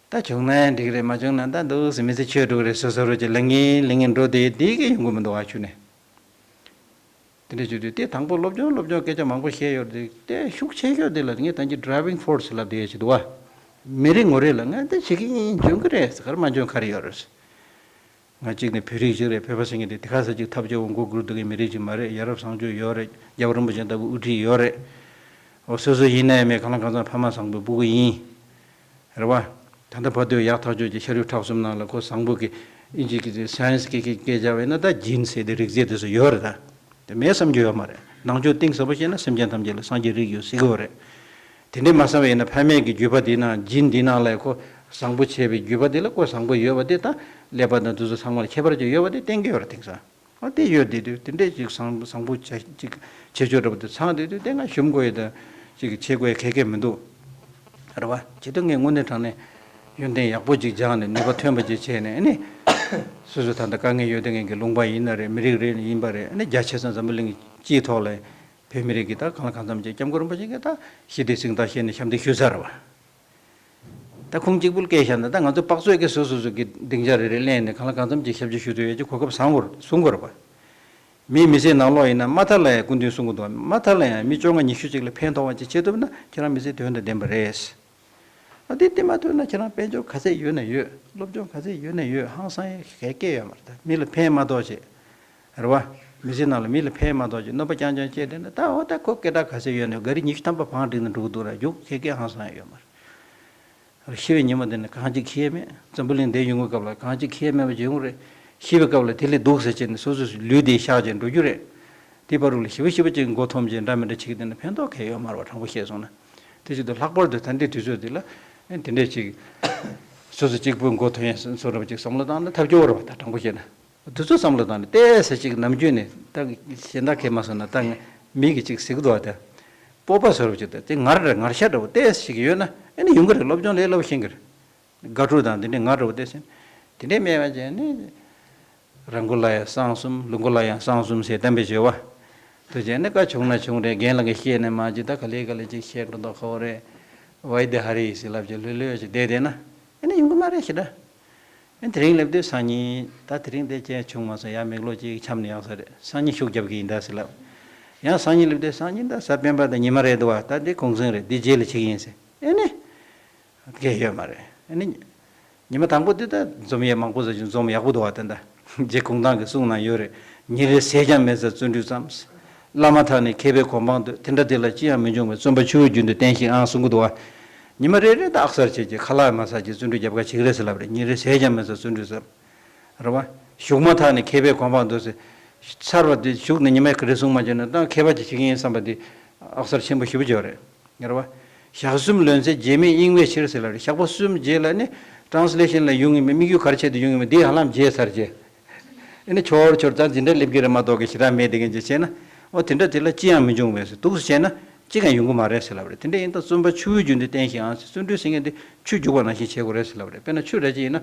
ད་བྱུང་ན་འགྲིག་རེད། མ་བྱུང་ན་ད་འདུག་སེ་མི་ཚེ་ཆོད་འགྲོ་གི་རེད། སོ་སོ་རུ་ཅིག་ལེན་གིན་ལེན་གིན་འགྲོ་དེ་དེ་གི་ཡོང་གི་མི་འདུག་ཨ་ཆུ་ནས། དེ་འདྲ་བྱེད་དུས་དེ་དང་པོ་སློབ་སྦྱོང་སློབ་སྦྱོང་སྐད་ཆ་མང་པོ་བཤད་ཡོད་རེད། དེ་ཤུགས་ཆེ་ཤོས་དེ་ལ་ངས་ད་གིན་ཌ་རའི་ཝིང་ཕོར་སི་ལབ་དེ་ཡོད་ཅིག་འདུག་པ། མི་རེ་ངོ་རེ་ལ་ང་དེ་བྱེད་ཀྱི་ཡིན། འཇོན་གི་རེད། ག་རེ་མ་འཇོན་ག་རེ་ཡོད་རེད། ང་གཅིག་ནི་བོད་རིགས་ཤིག་རེད། བོད་པ་ཟེར་མཁན་དེ་དེ་ག་ས་ཅིག་ཐབས་སྐྱོ་བོ་མགོ་སྒུར་འདུག་གི་མི་རིགས་ཅིག་མ་རེད། ཡ་རབས་བཟང་སྤྱོད་ཡོད་རེད། རྒྱལ་བ་རིན་པོ་ཆེ་ལྟ་བུ་དབུ་ཁྲིད་ཡོད་རེད། འོ་སོ་སོ་ཡིན་ན་ཡང་མེད་གང་ལ་གང་འཚམ་ཕ་མ་བཟང་པོའི་སྤུ་གུ་ཡིན། རེད་པ། ད་ལྟ་བར་དུ་ཡག་ཐག་ཆོད་ཀྱི་ཤ་རུས་ཁྲག་གསུམ་ནང་ལ་ཁོ་བཟང་པོ་གི་ཨིན་ཇི་གི་སའེན་སི་གི་སྐད་ཆ་བས་ན་ད་ཇིན་ཟེར་དེ་རིགས་རྫས་དེ་ཚོ་ཡོད་རེད་ད། དེ་མེད་བསམ་རྒྱུ་ཡོད་མ་རེད། ནང་ཆོས་གཏིང་ཟབ་པོ་བཤད་ན་སེམས་ཅན་ཐམས་ཅད་ལ་སངས་རྒྱས་རིགས་ཡོད་ཟེར་གི་ཡོད་རེད། དེ་འདྲས་མ་བསམ་པ་ཡིན་ན་ཕ་མེས་ཀྱི་རྒྱུད་པ་འདི་ནང་ཇིན་འདི་ནང་ལ་ཁོ་བཟང་པོ་བྱས་པའི་རྒྱུད་པ་འདི་ལ་ཁོ་བཟང་པོ་ཡོད་པ་དེ་དང་ཀླད་པ་དང་དེ་ཚོ་ཚང་མ་ལ་ཁྱད་པར་ཅིག་ཡོད་པ་དེ་བསྟན་གི་ཡོད་རེད་དེང་སང་། ཨ་དེ་ཡོད་དེ་དུས་དེ་འདྲས་ཅིག་བཟང་བཟང་པོ་བྱ་ཅིག་བྱེད་ཆོག་འདྲ་པོ་དེ་ཚང་དེ་དུས་དེ་ང་ཞུམ་དགོས་ཡོད་ད་ཅིག་བྱེད་དགོས་ཡ་གལ་གལ་མི་འདུག་རེད་པ། བྱེད་དུས་ངས་དངོས་གནས་དྲང་གནས་ཡོན་ཏན་ཡག་པོ་ཅིག་སྦྱངས་ནས་ནུས་པ་ཐོན་པ་ཅིག་བྱས་ནས་ཨ་ནི། སོ་སོ་ད་ལྟ་དཀའ་ངལ་ཡོད་དེ་ངན་གྱི་ལུང་པ་ཡིན་ན་རེད། མི་རིགས་རེ་ཡིན་པ་རེད། ཨ་ནི་རྒྱ་ཆེ་ས་འཛམ་བུ་གླིང་གི་སྤྱིའི་ཐོག་ལ་བོད་མི་རིགས་ཀྱི་ད་གང་ལ་གང་འཚམ་ཅིག་སྐྱབས་མགོན་རིན་པོ་ཆེ་གིས་ད་ཞི་བདེ་གཟེངས་རྟགས་བཞེས་ནས་ཞབས་འདེགས་ཞུས་ཚར་བ། ད་ཁུངས་གཅིག་པུ་སྐད་བཤད་ན་ད་ང་ཚོ་དཔག་ཚོད་ཀྱིས་སོ་སོ་སོ་གི་སྡིངས་ཆ་རེ་རེ་ལེན་ནས་གང་ལ་གང་འཚམ་ཅིག་ཞབས་ཕྱི་ཞུ་ཐུབ་ཡས་ཀྱི་གོ་སྐབས་བཟང་བོར་བཟུང་དགོས་རེད་པ། མིའི་མི་ཚེའི་ནང་ལོགས་ཡིན་ན་མ་མཐའ་ལ་ཡང་སྐུ་མདུན་གསུང་གི་འདུག་མ་མཐའ་ལ་ཡང་མི་བཅོ་ལྔ་ཉི་ཤུ་ཅིག་ལ་ཕན་ཐོགས་པ་ཅིག་བྱེད་ཐུབ་ན་ཁྱེད་རང་མི་ཚེ་དོན་དང་ལྡན་པ་རེད། ཨ་དེ་དེ་མ་ཐུབ་ན་ཁྱེད་རང་དཔལ་འབྱོར་ག་ཚད་ཡོད་ན་ཡོད། སློབ་སྦྱོང་ག་ཚད་ཡོད་ན་ཡོད། ཧང་སང་ཡས་གལ་སྐད་ཡོད་མ་རེད། ད་མི་ལ་ཕན་མ་གཏོགས་ཅིག་རེད་པ། མི་ཚེ་ནང་ལ་མི་ལ་ཕན་མ་གཏོགས་ཅིག་གནོད་པ་རྐྱང་རྐྱང་སྐྱེས་བསྡད་ན་ད་འོ་ད་ཁོ་སྐད་གྲགས་ག་ཚད་ཡོད་ན་ཡོད། ག་རེ་ཉི་ཤུ་ཐམ་པ་བང་བསྒྲིགས་ནས་འགྲོ་གི་འདུག་ར། རྒྱུག་གལ་སྐད་ཧང་སང་ཡོད་མ་རེད། ཤི་བའི་ཉིན་མོ་དེ་ནས་གང་ཅི་ཁེ་མེད། འཛམ་བུ་གླིང་འདིར་ཡོང་གི་སྐབས་ལ་གང་ཅི་ཁེ་མེད་པ་ཅིག་ཡོང་རེད། ཤི་བའི་སྐབས་ལ་དེ་ལས་སྡུག་ཟེར་བྱས་ནས་སོ་སོའི་ལུས་དེ་བཤགས་བྱས་འགྲོ་རྒྱུ་རེད། དེ་བར་དུ་ལ་ཞེ་པོ་ཞེ་པོ་ཅིག་མགོ་འཐོམ་བྱས་འདྲ་མི་འདྲ་བྱེད་ཀྱི་བསྡད་ན་ཕན་ཐོགས་གང་ཡང་ཡོད་མ་རེད་པ། དྲང་པོ་བཤད་སོང་ན། དེ་བཞིན་དུ་ལྷག་པར་དུ་ད་ལྟའི་དུས་ཚོད་འདི་ལ་དེ་འདྲས་ཅིག་སོ་སོ་གཅིག་པུས་མགོ་འཐོམ་ཡས་བཟོ་འདྲ་པོ་ཅིག་བསམ་བློ་བཏང་ན་ཐབས་སྐྱོ་བོ་རེད་པ། ད་དྲང་པོ་བཤད་ན། དེ་ཚོ་བསམ་བློ་བཏང་ནས་ཏོག་ཙམ་ཅིག་ནམ་རྒྱུན་ནས་ད་གཞན་དག་གིས་མ་སོང་ན་ད་མི་གིས་ཅིག་ཟེར་གི་འདུག་པ། ད་སྤོབས་པ་བཟོ་འདྲ་པོ་ཅིག་ད་དེ་ངར་རེད། ངར་ཤ་འདྲ་པོ་ཏོག་ཙམ་ཅིག་ཡོད་ན་ཨ་ནི་ཡོང་གི་རེད། སློབ་སྦྱོང་ལས་སླ་པོ་ཤེས་ཀྱི་རེད། དགའ་སྤྲོ་དང་དེ་འདྲའི་ངར་འདྲ་པོ་ཏོག་ཙམ་དེ་འདྲའི་མེད་པ་བྱས་ནས། རང་མགོ་ལ་ཡང་བསང་གསུམ། ལུས་མགོ་ལ་ཡང་བསང་གསུམ་ཟེར་བསྟན་པའི་བརྗོད་པ། དེ་བྱས་ནས་བཀའ་བྱུང་ན་བྱུང་རེད། རྒན་ལགས་ཀྱིས་བཤད་ནས་མ་ཅིག་ད་ག་ལེ་ག་ལེ་ཅིག་བཤད་འགྲོ་མདོག་ཁ་པོ་རེད། ཝའི་དེ་ཧ་རི་ཟེར་ལབ་ཅིག་ལྷོད་ལྷོད་ཅིག་བསྡད་བསྡད་ན་ཨ་ནི་ཡོང་གི་མ་རེད་ཞེ་དྲག་ཨ་དེ་རིང་སླེབས་དུས་སང་ཉིན་ད་དེ་རིང་དེ་ཅན་བྱུང་མ་སོང་། ཡང་མིག་ལོག་ཅིག་འཆམ་ནས་ཡག་ས་རེད། སང་ཉིན་ཤུགས་རྒྱབ་ཀྱི་ཡིན་ད་ཟེར་ལབ། ཡང་སང་ཉིན་སླེབས་དུས་སང་ཉིན་ད་གཟའ་སྤེན་པ་དང་ཉི་མ་རེད་འདུག་པ། ད་འདི་གུང་སེང་རེད། འདི་རྗེས་ལ་བྱེད་ཀྱི་ཡིན་ཟེར་ཨ་ནི། གལ་ཡོད་མ་རེད། ཨ་ནི། ཉི་མ་དང་པོ་དེ་ད་འཛོམས་ཡས་མང་པོ་ཟེར་གྱི་འཛོམས་ཡག་པོ་འདུག་པ། དེ་འདྲ་རྗེ་གུང་ཐང་གི་གསུང་ནང་ཡོད་རེད། ཉིན་རེ་ཟས་ཀྱང་མེད་སར་བརྩོན་འགྲུས་བརྩམས། བླ་མ་དག་ནི་མཁས་པའི་གོ་འཕང་འདོད། དེ་འདྲ་དེ་ལ་ཅི་ཡང་མི་འབྱུང་བས། བརྩོན་པ་ཆུ་བོའི་རྒྱུན་དུ་བསྟེན་ཞིང་ཨང་གསུང་གི་འདུག་པ། ཉི་མ་རེ་རེ་ད་ཨག་གསར་བྱེད་ཀྱི་ཁ་ལག་མ་ཟ་ཀྱི་བརྩོན་འགྲུས་རྒྱབ་ཁ་བྱེད་ཀྱི་རེད་ཟེར་ལབ་རེད། ཉིན་རེ་ཟས་ཀྱང་མེད་སར་བརྩོན་འགྲུས་བརྩམས། རེད་པ། གཞུག་མ་དག་ནི་མཁས་པའི་གོ་འཕང་འདོད་ཟེར། ཚར་བ་དེ་གཞུག་ནས་ཉི་མ་ག་རེ་གསུང་མ་བྱས་ན་ད་མཁས་པ་ཅིག་བྱེད་ཀྱི་ཡིན་བསམ་པ་དེ་ཨག་གསར་ཆེན་པོ་ཞེ་པོ་ཅིག་ཡོད་རེད། རེད་པ། ཞག་གསུམ་ལོན་ཚེ་རྗེས་མེད་གཡེང་བའི་ཕྱིར་ཟེར་ལབ་རེད། ཞག་པོ་གསུམ་རྗེས་ལ་ནི་ ཊན་སི་ལེ་ཤན་ལ་ཡོང་གི་མེད། དམིགས་ཡུལ་ག་རེ་ཆེད་དུ་ཡོང་གི་མེད། དེ་ཧ་ལམ་བརྗེད་ཚར་རྗེས། ཨ་ནི་ཆོར་ཆོར་ད་འཛིན་གྲྭ་སླེབས་ཀྱི་རེད་མ་གཏོགས་གི་ཞེ་དྲག་མེད། དེ་གན་ཅིག་བྱས་ན། ཨོ་དེ་འདྲ་དེ་ལ་ཅི་ཡང་མི་འབྱུང་བས་སོ། འདུག་སེ་བྱས་ན་ཅི་གང་ཡོང་གི་མ་རེད་ཟེར་ལབ་རེད། དེ་འདྲ་ཡིན་ད་བཙུན་པ་ཆུ་བོའི་རྒྱུན་དུ་བསྟེན་ཞིག་ཨང་། བརྩོན་འགྲུས་ཟེར་མཁན་དེ་ཆུ་རྒྱུག་པ་ནང་བཞིན་བྱེད་དགོས་རེད་ཟེར་ལབ་རེད། དཔེར་ན་ཆུ་འདྲ་ཅིག་ཡིན་ན།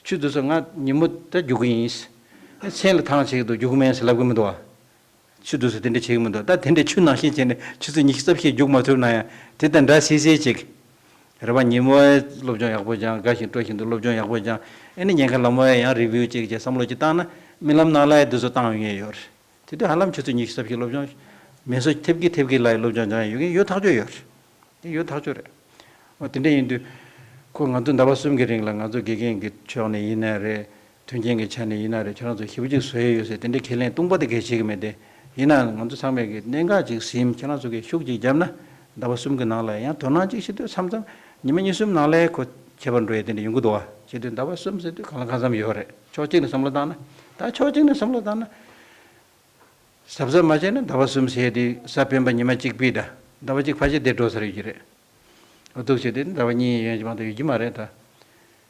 ཆུ་འདུག་སེ་ང་ཉིན་མོ་ད་རྒྱུག་གི་ཡིན། མཚན་ལ་ཐང་ཆད་ཀྱི་འདུག་རྒྱུག་མིན་ཟེར་ལབ་གི་མི་འདུག་ཨ། ཆུ་འདུག་སེ་དེ་འདྲ་བྱེད་ཀྱི་མི་འདུག་ད་དེ་འདྲའི་ཆུ་ནང་བཞིན་བྱས་ནས་ཆུ་ཚོད་ཉི་ཤུ་རྩ་བཞི་རྒྱུག་མ་ཐུབ་ན་ཡང་དེ་དང་འདྲ་སིལ་སིལ་ཅིག་རེད་པ། ཉིན་མོའི་སློབ་སྦྱོང་ཡག་པོ་སྦྱང་། དགའ་བཞིན་སྤྲོ་བཞིན་དུ་སློབ་སྦྱོང་ཡག་པོ་སྦྱང་། ཨེ་ནི་ཉེན་ཁ་ལ་མོ་ཡང་རི་བིའུ་ཅིག་བྱས་བསམ་བློ་ཅིག་བཏང་ན་རྨི་ལམ་ནང་ལ་ཡང་དེ་ཚོ་བཏང་ཡོང་ཡས་ཡོད་རེད། དེ་དུས་ཧ་ལམ་ཆུ་ཚོད་ཉི་ཤུ་རྩ་བཞི་སློབ་སྦྱོང་མི་སོ་ཐེབས་ཀྱི་ཐེབས་ཀྱི་ལ་ཡི་སློབ་སྦྱོང་སྦྱང་ཡོང་གི་ཡོད་ཐག་ཆོད་ཡོད་རེད། དེ་ཡོད་ཐག་ཆོད་རེད། འོ་དེ་འདྲ་ཡིན་དུས། ཁོ་ང་ཚོ་ཟླ་བ་གསུམ་གྱི་རིང་ལ་ང་ཚོ་དགེ་རྒན་གྱི་ཕྱོགས་ནས་ཡིན་ན་རེད། མཐུན་རྐྱེན་གྱི་ཆ་ནས་ཡིན་ན་རེད། ཁྱེད་རང་ཚོ་ཞེ་པོ་ཅིག་བཟོ་ཡས་ཡོད་ཟེར་དེ་འདྲའི་ཁས་ལེན་ལྟུང་པ་དེ་གས་བྱེད་ཀྱི་མེད་དེ། ཡིན་ནའང་ང་ཚོ་ཚང་མས་ཀྱི་གནད་འགག་ཅིག་ཟིན། ཁྱེད་རང་ཚོ་གིས་ཤུགས་ཅིག་བརྒྱབ་ན་ཟླ་བ་གསུམ་གྱི་ནང་ལ་ཡང་དོ་སྣང་ཅིག་བྱེད་དུས་མཚམས་མཚམས་ཉི་མ་གཉིས་གསུམ་ནང་ལ་ཁོ་ཁྱད་པར་འགྲོ་ཡས་དེ་འདྲ་ཡོང་གི་འདུག་བ། བྱེད་དུས་ཟླ་བ་གསུམ་ཟེར་དུས་གང་ལ་གང་འཚམ་ཡོད་རེད། ཕྱོགས་གཅིག་ནས་བསམ་བློ་བཏང་ན། ད་ཕྱོགས་གཅིག་ནས་བསམ་བློ་བཏང་ན། གཟབ་གཟབ་མ་བྱས་ན་ཟླ་བ་གསུམ་ཟེར་དེ་གཟའ་སྤེན་པ་ཉི་མ་གཅིག་པུས་ད་ཟླ་བ་གཅིག་ཕལ་ཆེར་དེ་འགྲོ་ཚར་ཡོད་ཀྱི་རེད། འོ་འདུག་བྱས་དེ་ཟླ་བ་གཉིས་ཡན་གྱི་མ་གཏོགས་ཡོད་ཀྱི་མ་རེད་ད།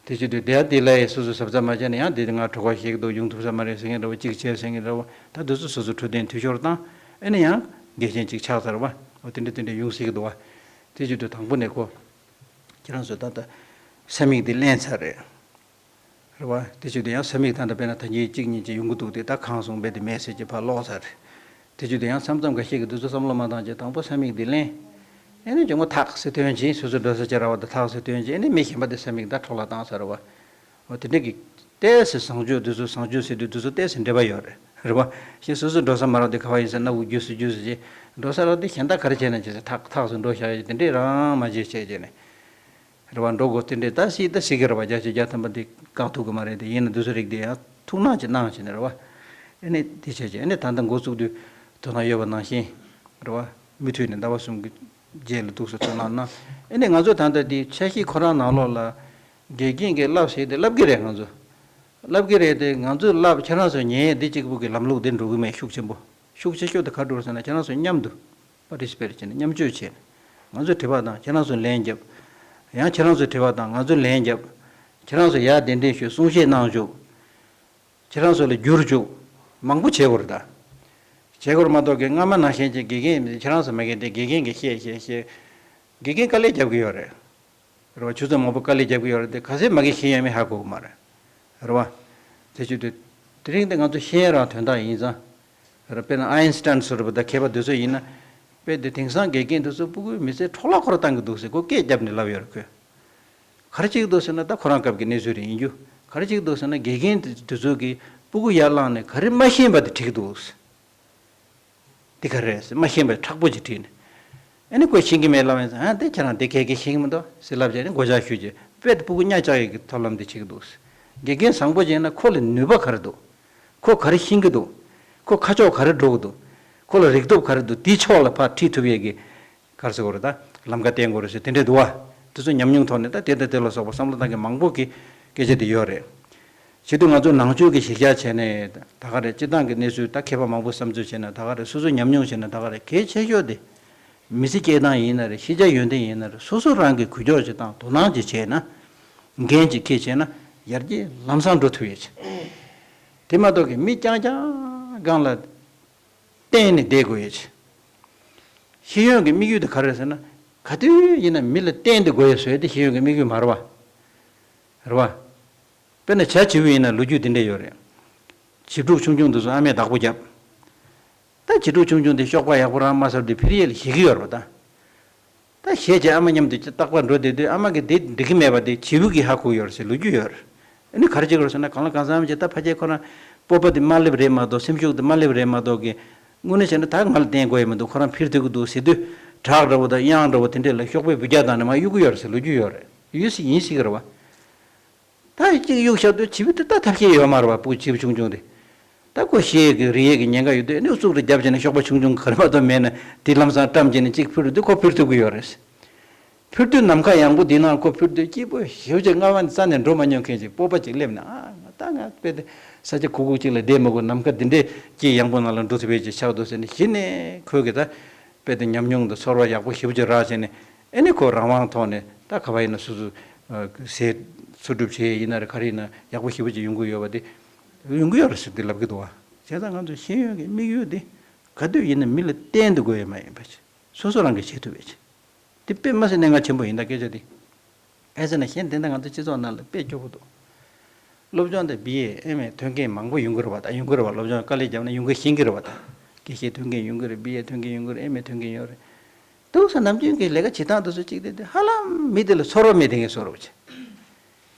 དེ་བྱེད་དུས་དེ་ཡང་དེ་ལ་ཡི་སོ་སོ་གཟབ་གཟབ་མ་བྱས་ན་ཡང་དེ་ང་གྲོད་ཁོག་བཤལ་གྱི་འདུག་ཡོང་ཐུབ་ས་མ་རེད་ཟེར་མཁན་འདྲ་བོ་གཅིག་བྱས་ཟེར་མཁན་འདྲ་བོ། ད་དེ་ཚོ་སོ་སོ་འཕྲོད་བསྟེན་འཐུས་ཤོར་བཏང་། ཨེ་ནི་ཡང་འགལ་རྐྱེན་གཅིག་ཆགས་ཚར་བ། འོ་དེ་འདྲ་དེ་འདྲ་ཡོང་སྲིད་ཀྱི་འདུག་བ། དེ་བྱེད་དུས་དང་པོ་ནས་ཁོ། ཁྱེད་རང་ཚོས་ད་ལྟ་ས་མིག་དེ་ལེན་ཚར་རེད། རེད་བ། དེ་བྱེད་དུས་ཡང་ས་མིག་ད་ལྟ་དཔེར་ན་ད་ཉིན་གཅིག་གཉིས་ཅིག་ཡོང་གི་འདུག་དེ་ད་གང་སོང་རྦད་དེ་མེད་ཟེར་གྱི་ཕར་ལོག་ཚར་རེད། དེ་བྱེད་དུས་ཡང་མཚམས་མཚམས་འགའ་ཤས་ཀྱིས་དེ་ཚོ་བསམ་བློ་མ་བཏང་བྱས་དང་པོ་ས་མིག་འདི་ལེན། ཨེ་ནི་འཇོག་མོ་ཐག་སེ་ཐོན་ཅིང་སོ་སོ་འགྲོ་ས་ཅིག་ར་བ་དང་ཐག་སེ་ཐོན་ཅིང་ཨེ་ནི་མི་གཞན་པ་དེ་ས་མིག་ད་འཕྲོ་བརླག་བཏང་ཚར་བ། འོ་དེ་འདྲ་གི་ཏོག་ཙམ་བཟང་སྤྱོད་དེ་ཚོ་བཟང་སྤྱོད་ཟེར་དུས་དེ་ཚོ་ཏོག་ཙམ་འབྲེལ་བ་ཡོད་རེད། རེད་བ། ཞེས་སོ་སོ་འགྲོ་ས་མ་རག་དེ་ག་བ་ཡིན་ཟེར་ན་འུ་རྒྱུ་སུ་རྒྱུ་སུ་ཅེས་འགྲོ་ས་རག་དེ་གཞན་དག་ག་རེ་བྱས་ན་བྱས་ཟེར་ཐག་ཐག་སུ་འགྲོ་བཞག་ཡོད་དེ་འདྲས་རང་མ་བྱེད་བྱས་བྱས་ནས། རེད་བ། འགྲོ་དགོས་དེ་འདྲས་ད་སྲིད་ད་སྲིད་ཀྱི་རེད་བ། བརྒྱ་ཆ་བརྒྱ་ཐམ་པ་དེ་བཀག་ཐུབ་ཀྱི་མ་རེད་དེ། ཡིན་ན་དུས་ཚོད་རིགས་དེ་ཡང་ཐུགས་སྣང་ཅིག་གནང་བྱས་ནས་རེད་བ། ཨེ་ནས་དེ་བྱས་བྱས་ཨེ་ནས་ད་ལྟ་འགོ་བཙུགས་དུས་དོ་སྣང་ཡོད་པ་ནང་བཞིན་རེད་བ། མུ་མཐུད་ནས་ཟླ་བ་གསུམ་གྱི་རྗེས་ལ་འདུག་སེ་དོ་སྣང་གནང་། ཨེ་ནས་ང་ཚོ་ད་ལྟ་དེ་འཆར་གཞི་ཁོ་རང་ནང་ལོགས་ལ་དགེ་རྒན་གྱིས་བསླབ་ཟེར་དེ་བསླབ་ཀྱི་རེད། ང་ཚོ་བསླབ་ཀྱི་རེད་དེ། ང་ཚོས་བསླབ་ཁྱེད་རང་ཚོ་ཉན་ཡས་དེ་གཅིག་པུ་གི་ལམ་ལུགས་དེ་འགྲོ་གི་མེད། ཤུགས་ཆེན་པོ་ཤུགས་ཆེ་ཤོས་དེ་ག་འགྲོ་ཟེར་ན་ཁྱེད་རང་ཚོ་མཉམ་དུ་པར་ཊི་སི་པེ་ཊི་བྱས་ནས་མཉམ་སྤྱོད་བྱས་ནས་ང་ཚོས་དྲི་བ་དང་ཁྱེད་རང་ཚོས་ལན་བརྒྱབ། ཡང་ཁྱེད་རང་ཚོས་དྲི་བ་དང་ང་ཚོས་ལན་བརྒྱབ། ཁྱེད་རང་ཚོས་ཡར་གདན་འདྲེན་ཞུ། གསུང་བཤད་གནང་བཅུག་ཁྱེད་རང་ཚོ་ལ་བསྒྱུར་བཅུག་མང་པོ་བྱེད་དགོས་རེད་ད། བྱེད་དགོས་རེད་མ་གཏོགས་ཀྱི་སྔ་མ་ནང་བཞིན་གྱི་དགེ་རྒན་ཁྱེད་རང་ཚོ་མ་གི་དེ་དགེ་རྒན་གྱིས་བཤད་བཤད་བཤད། དགེ་རྒན་དཀའ་ལས་རྒྱབ་ཀྱི་ཡོད་རེད། རེད་བ། ཆུ་ཚོད་མང་པོ་དཀའ་ལས་རྒྱབ་ཀྱི་ཡོད་རེད་དེ། ག་ཚད་མ་གི་ཤེས་ཡོན་མི་ཧ་གོ་གི་མ་རེད། རེད་བ། དེ་བྱེད་དུས་དེ་རིང་འདི་ང་ཚོ་ཤེས་ཡོན་རང་དོན་དག་ཡིན་ཙང་། རེད། དཔེར་ན་ཨའིན་སི་ཊན་ཟེར་བ་ད་མཁས་པ་དེ་ཚོ་ཡིན་ན། དཔེ་དེ་དེང་སང་དགེ་རྒན་དེ་ཚོ་སྤུ་གུའི་མི་ཚེ་འཕྲོ་བརླག་ཁོ་རང་བཏང་གི་འདུག་ཟེར་ཁོ་སྐད་བརྒྱབ་ནས་ལབ་ཡོད་རེད་ཁོས། ག་རེ་བྱེད་ཀྱི་འདུག་ཟེར་ན་ད་ཁོ་རང་སྐབས་ཀྱི་གནས་ཚུལ་རེད་ཡིན་རྒྱུ། ག་རེ་བྱེད་ཀྱི་འདུག་ཟེར་ན་དགེ་རྒན་དེ་ཚོ་གིས་སྤུ་གུ་ཡར་བླངས་ནས་ག་རེ་མ་ཤེས་པ་དེ་དྲིས་ཀྱི་འདུག་ཟེར། འདི་ག་རེ་རེད་ཟེར་མ་ཤེས་པ་མཁྲེགས་པོ་ཅིག་དྲིས་ནས། ཨ་ནི་ཁོས་ཤེས་ཀྱི་མེད་ལབ་ཡིན་ཙང་། ཨ་དེ་ཁྱེད་རང་དེ་གས་གས་ཤེས་ཀྱི་མི་འདུག་ཟེར་ལབ་བྱས་ནས་མགོ་ལྕག་གཞུས་བྱས་དཔེ་དེ་སྤུ་གུ་གཉའ་བཅག་ཡས་ཀྱི་ཐབས་ལམ་དེ་བྱེད་ཀྱི་འདུག་ཟེར། དགེ་རྒན་བཟང་པོ་ཅིག་ཡིན་ན་ཁོ་ལ་ནུས་པ་ག་རེ་འདུག་ཁོ་ག་རེ་ཤེས་ཀྱི་འདུག་ཁོ་ཁ་ཕྱོགས་ག་རེ་འགྲོ་གི་འདུག་ཁོ་ལ་རིག་སྟོབས་ག་རེ་འདུག་དེའི་ཕྱོགས་ལ་ཕར་ཁྲིད་ཐུབ་ཡས་ཀྱི་ག་རེ་ཟེར་དགོས་རེད། ད་ལམ་ཁ་བསྟན་དགོས་རེད་ཟེར་དེ་འདྲས་འདུག་བ། དེ་ཚོ་ཉམས་མྱོང་ཐོག་ནས་ད་དེ་དང་དེ་ལ་སོགས་པ་བསམ་བློ་བཏང་མཁན་མང་པོ་གི་སྐད་ཆ་དེ་ཡོད་རེད། བྱེད་དུས་ང་ཚོ་ནང་ཆོས་ཀྱི་གཞིར་བཞག་བྱས་ནས་ད་ག་རེ་སྤྱིར་བཏང་གི་གནས་ཚུལ་ད་མཁས་པ་མང་པོ་བསམ་ཚུལ་བྱས་ན་ད་ག་རེ་སོ་སོ་ཉམས་མྱོང་བྱས་ན་ད་ག་རེ་གལ་ཆེ་ཤོས་དེ། མི་ཚེ་སྐྱེལ་སྟངས་ཡིན་ན་རེད། ཤེས་བྱ་ཡོན་ཏན་ཡིན་ན་རེད། སོ་སོ་རང་གིས་འགུལ་སྐྱོད་བྱེད་སྟངས་དོ་སྣང་ཅིག་བྱས་ན། འགན་ཅིག་འཁྱེར་བྱས་ན་ཡར་རྒྱས་ལམ་སང་འགྲོ་ཐུབ་ཡོད་ཅིག་དེ་མ་གཏོགས་ཀྱི་མི་རྐྱང་རྐྱང་སྒང་ལ་བརྟེན་ནས་བསྡད་དགོས་ཡོད་ཅིག་ཤེས་ཡོན་གྱི་དམིགས་ཡུལ་དེ་ག་རེ་རེད་ཟེར་ན། ག་དུས་ཡིན་ན་མི་ལ་བརྟེན་ཏེ་དགོས་ཡོད་བཟོས་ཏེ་ཤེས་ཡོན་གྱི་དམིགས་ཡུལ་མ་རེད་བ། རེད་བ། དཔེར་ན་བྱ་བྱིའུ་ཡིན་ན་ལོ་རྒྱུས་འདི་འདྲ་ཡོད་རེད། བྱིའུ་ཕྲུག་ཆུང་ཆུང་འདི་ཚོ་ཨ་མས་བདག་པོ་བརྒྱབ། ད་བྱིའུ་ཕྲུག་ཆུང་ཆུང་འདི་གཤོག་པ་ཡག་པོ་རང་མ་ཟར་དུས་འཕུར་ཡས་ལ་ཞེད་ཀྱི་ཡོད་རེད་པ་ད། ད་ཞེད་ཀྱི་ཨ་མ་མཉམ་དུ་རྟག་པར་འགྲོ་བསྡད་དུས་ཨ་མ་གིས་འདི་འགྲིག་གི་མེད་པ་དེ་བྱིའུ་གིས་ཧ་གོ་ཡོད་རེད་ཟེར་ལོ་རྒྱུས་ཡོད་རེད། ཨ་ནི་ག་རེ་བྱེད་དགོས་རེད་ཟེར་ན་གང་ལ་གང་འཚམ་གྱིས་ད་ཕ་ཁྱེད་ཁོ་རང་སྤོབས་པ་དེ་མ་སླེབས་རེད་མ་གཏོགས་སེམས་ཤུགས་དེ་མ་སླེབས་རེད་མ་གཏོགས་ཀྱི། དངོས་གནས་བྱས་ན་ད་ང་ལ་བརྟེན་དགོས་ཡས་མི་འདུག་ཁོ་རང་འཕུར་ཐུབ་ཀྱི་འདུག་ཟེར་དུས་བྲག་འདྲ་བོ་དང་གཡང་འདྲ་བོ་དེ་འདྲས་ལ་གཤོག་པས་འབུད་རྒྱག་བཏང་ནས་མར་གཡུག་གི་ཡོད་རེད་ཟེར་ལོ་རྒྱུས་ཡོད་རེད། ཡོད་སྲིད་ཡིན་སྲིད་ཀྱི་རེད་བ། ད་གཅིག་གཡུག་བཞག་དུས་བྱིའུ་དེ་ད་ཐབས་ཤེས་ཡོད་མ་རེད་བ། སྤུ་གུ་བྱིའུ་ཆུང་ཆུང་དེ། ད་ཁོ་ཤི་ཡས་ཀྱི་རེད་ཡས་ཀྱི་ཉེན་ཁ་ཡོད་དུས་ཨ་ནི་གཙུག་ཏུ་རྒྱབ་བྱས་ནས་གཤོག་པ་ཆུང་ཆུང་ག་རེ་མ་གཏོགས་མེད་ན་དེ་ལམ་སང་བཀྲམ་བྱས་ནས་གཅིག་འཕུར་རུ་དུས་ཁོ་འཕུར་ཐུབ་ཀྱི་ཡོད་རེད། འཕུར་དུས་ནམ་མཁའ་ཡངས་པོ་འདི་ནང་ཁོ་འཕུར་དུས་སྐྱིད་པོ་ཞེ་པོ་ཅིག་རྔ་བ་ནས་རྩ་ནས་འགྲོ་མ་མྱོང་མཁན་ཅིག་སྤོབས་པ་ཅིག་སླེབས་ནས་ཨ་ང་ད་ང་དཔེ་དེ་ས་ཆ་གུག་གུག་ཅིག་ལ་བསྡད་མི་དགོས། ནམ་མཁའ་འདི་འདྲའི་དཀྱིལ་ཡངས་པོ་ནང་ལ་འགྲོ་ཐུབ་པའི་ཅིག་ཆགས་འདུག་ཟེར་ནས་གཞི་ནས་ཁོས་གི་ད། དཔེ་དེ་ཉམས་མྱོང་དང་ཚོར་བ་ཡག་པོ་ཞེ་པོ་ཅིག་རག་བྱས་ནས་ཨེ་ནི་ཁོ་རང་དབང་ཐོག་ནས་ད་ག་བ་ཡིན་ན་སོ་སོ་ཟས་ འཚོ་སྒྲུབ་བྱེད་ཡིན་ན་རེད། ག་རེ་ཡིན་ན་ཡག་པོ་ཞེ་པོ་ཅིག་ཡོང་གི་ཡོད་པ་དེ་ཡོང་གི་ཡོད་རེད་ཟེར་ཏེ་ལབ་ཀྱི་འདུག་བ། བྱས་ཙང་ང་ཚོ་ཤེས་ཡོན་གྱི་དམིགས་ཡུལ་དེ་ག་དུས་ཡིན་ན་མི་ལ་བསྟན་དུ་དགོས་ཡ་མ་ཡིན་པ་ཞིག་སོ་སོ་རང་གིས་བྱེད་ཐུབ་པ་ཞིག་དེ་དཔེ་མ་སྲིད་གནད་འགག་ཆེན་པོ་ཡིན་ད་སྐད་ཆ་དེ། ག་རེ་ཟེར་ན་གཞན་དེ་འདྲ་ང་ཚོ་སྤྱི་ཚོགས་ནང་ལ་དཔེ་སྐྱོ་པོ་འདུག་སློབ་སྦྱོང་དང་བི་ཨེ་ཨེམ་ཨེ་ཐོན་མཁན་མང་པོ་ཡོང་གི་རེད་བ། ད་ཡོང་གི་རེད་བ། སློབ་སྦྱོང་དཀའ་ལས་བརྒྱབ་ན་ཡོང་གི་ཤེས་ཀྱི་རེད་བ། ད་དགེ་བཤེས་ཐོན་མཁན་ཡོང་གི་རེད། བི་ཨེ་ཐོན་མཁན་ཡོང་གི་རེད། ཨེམ་ཨེ་ཐོན་མཁན་ཡོང་རེད། འདུག་ས་ནམ་རྒྱུན་གྱི་ལས་ཀ་བྱེད་སྟངས་དེ་ཚོ་གཅིག་དེ་དེ་ཧ་ལམ་མི་དེ་ལ་ཚོར་བ་མེད་དེ་ངས་བཟོ་རོགས་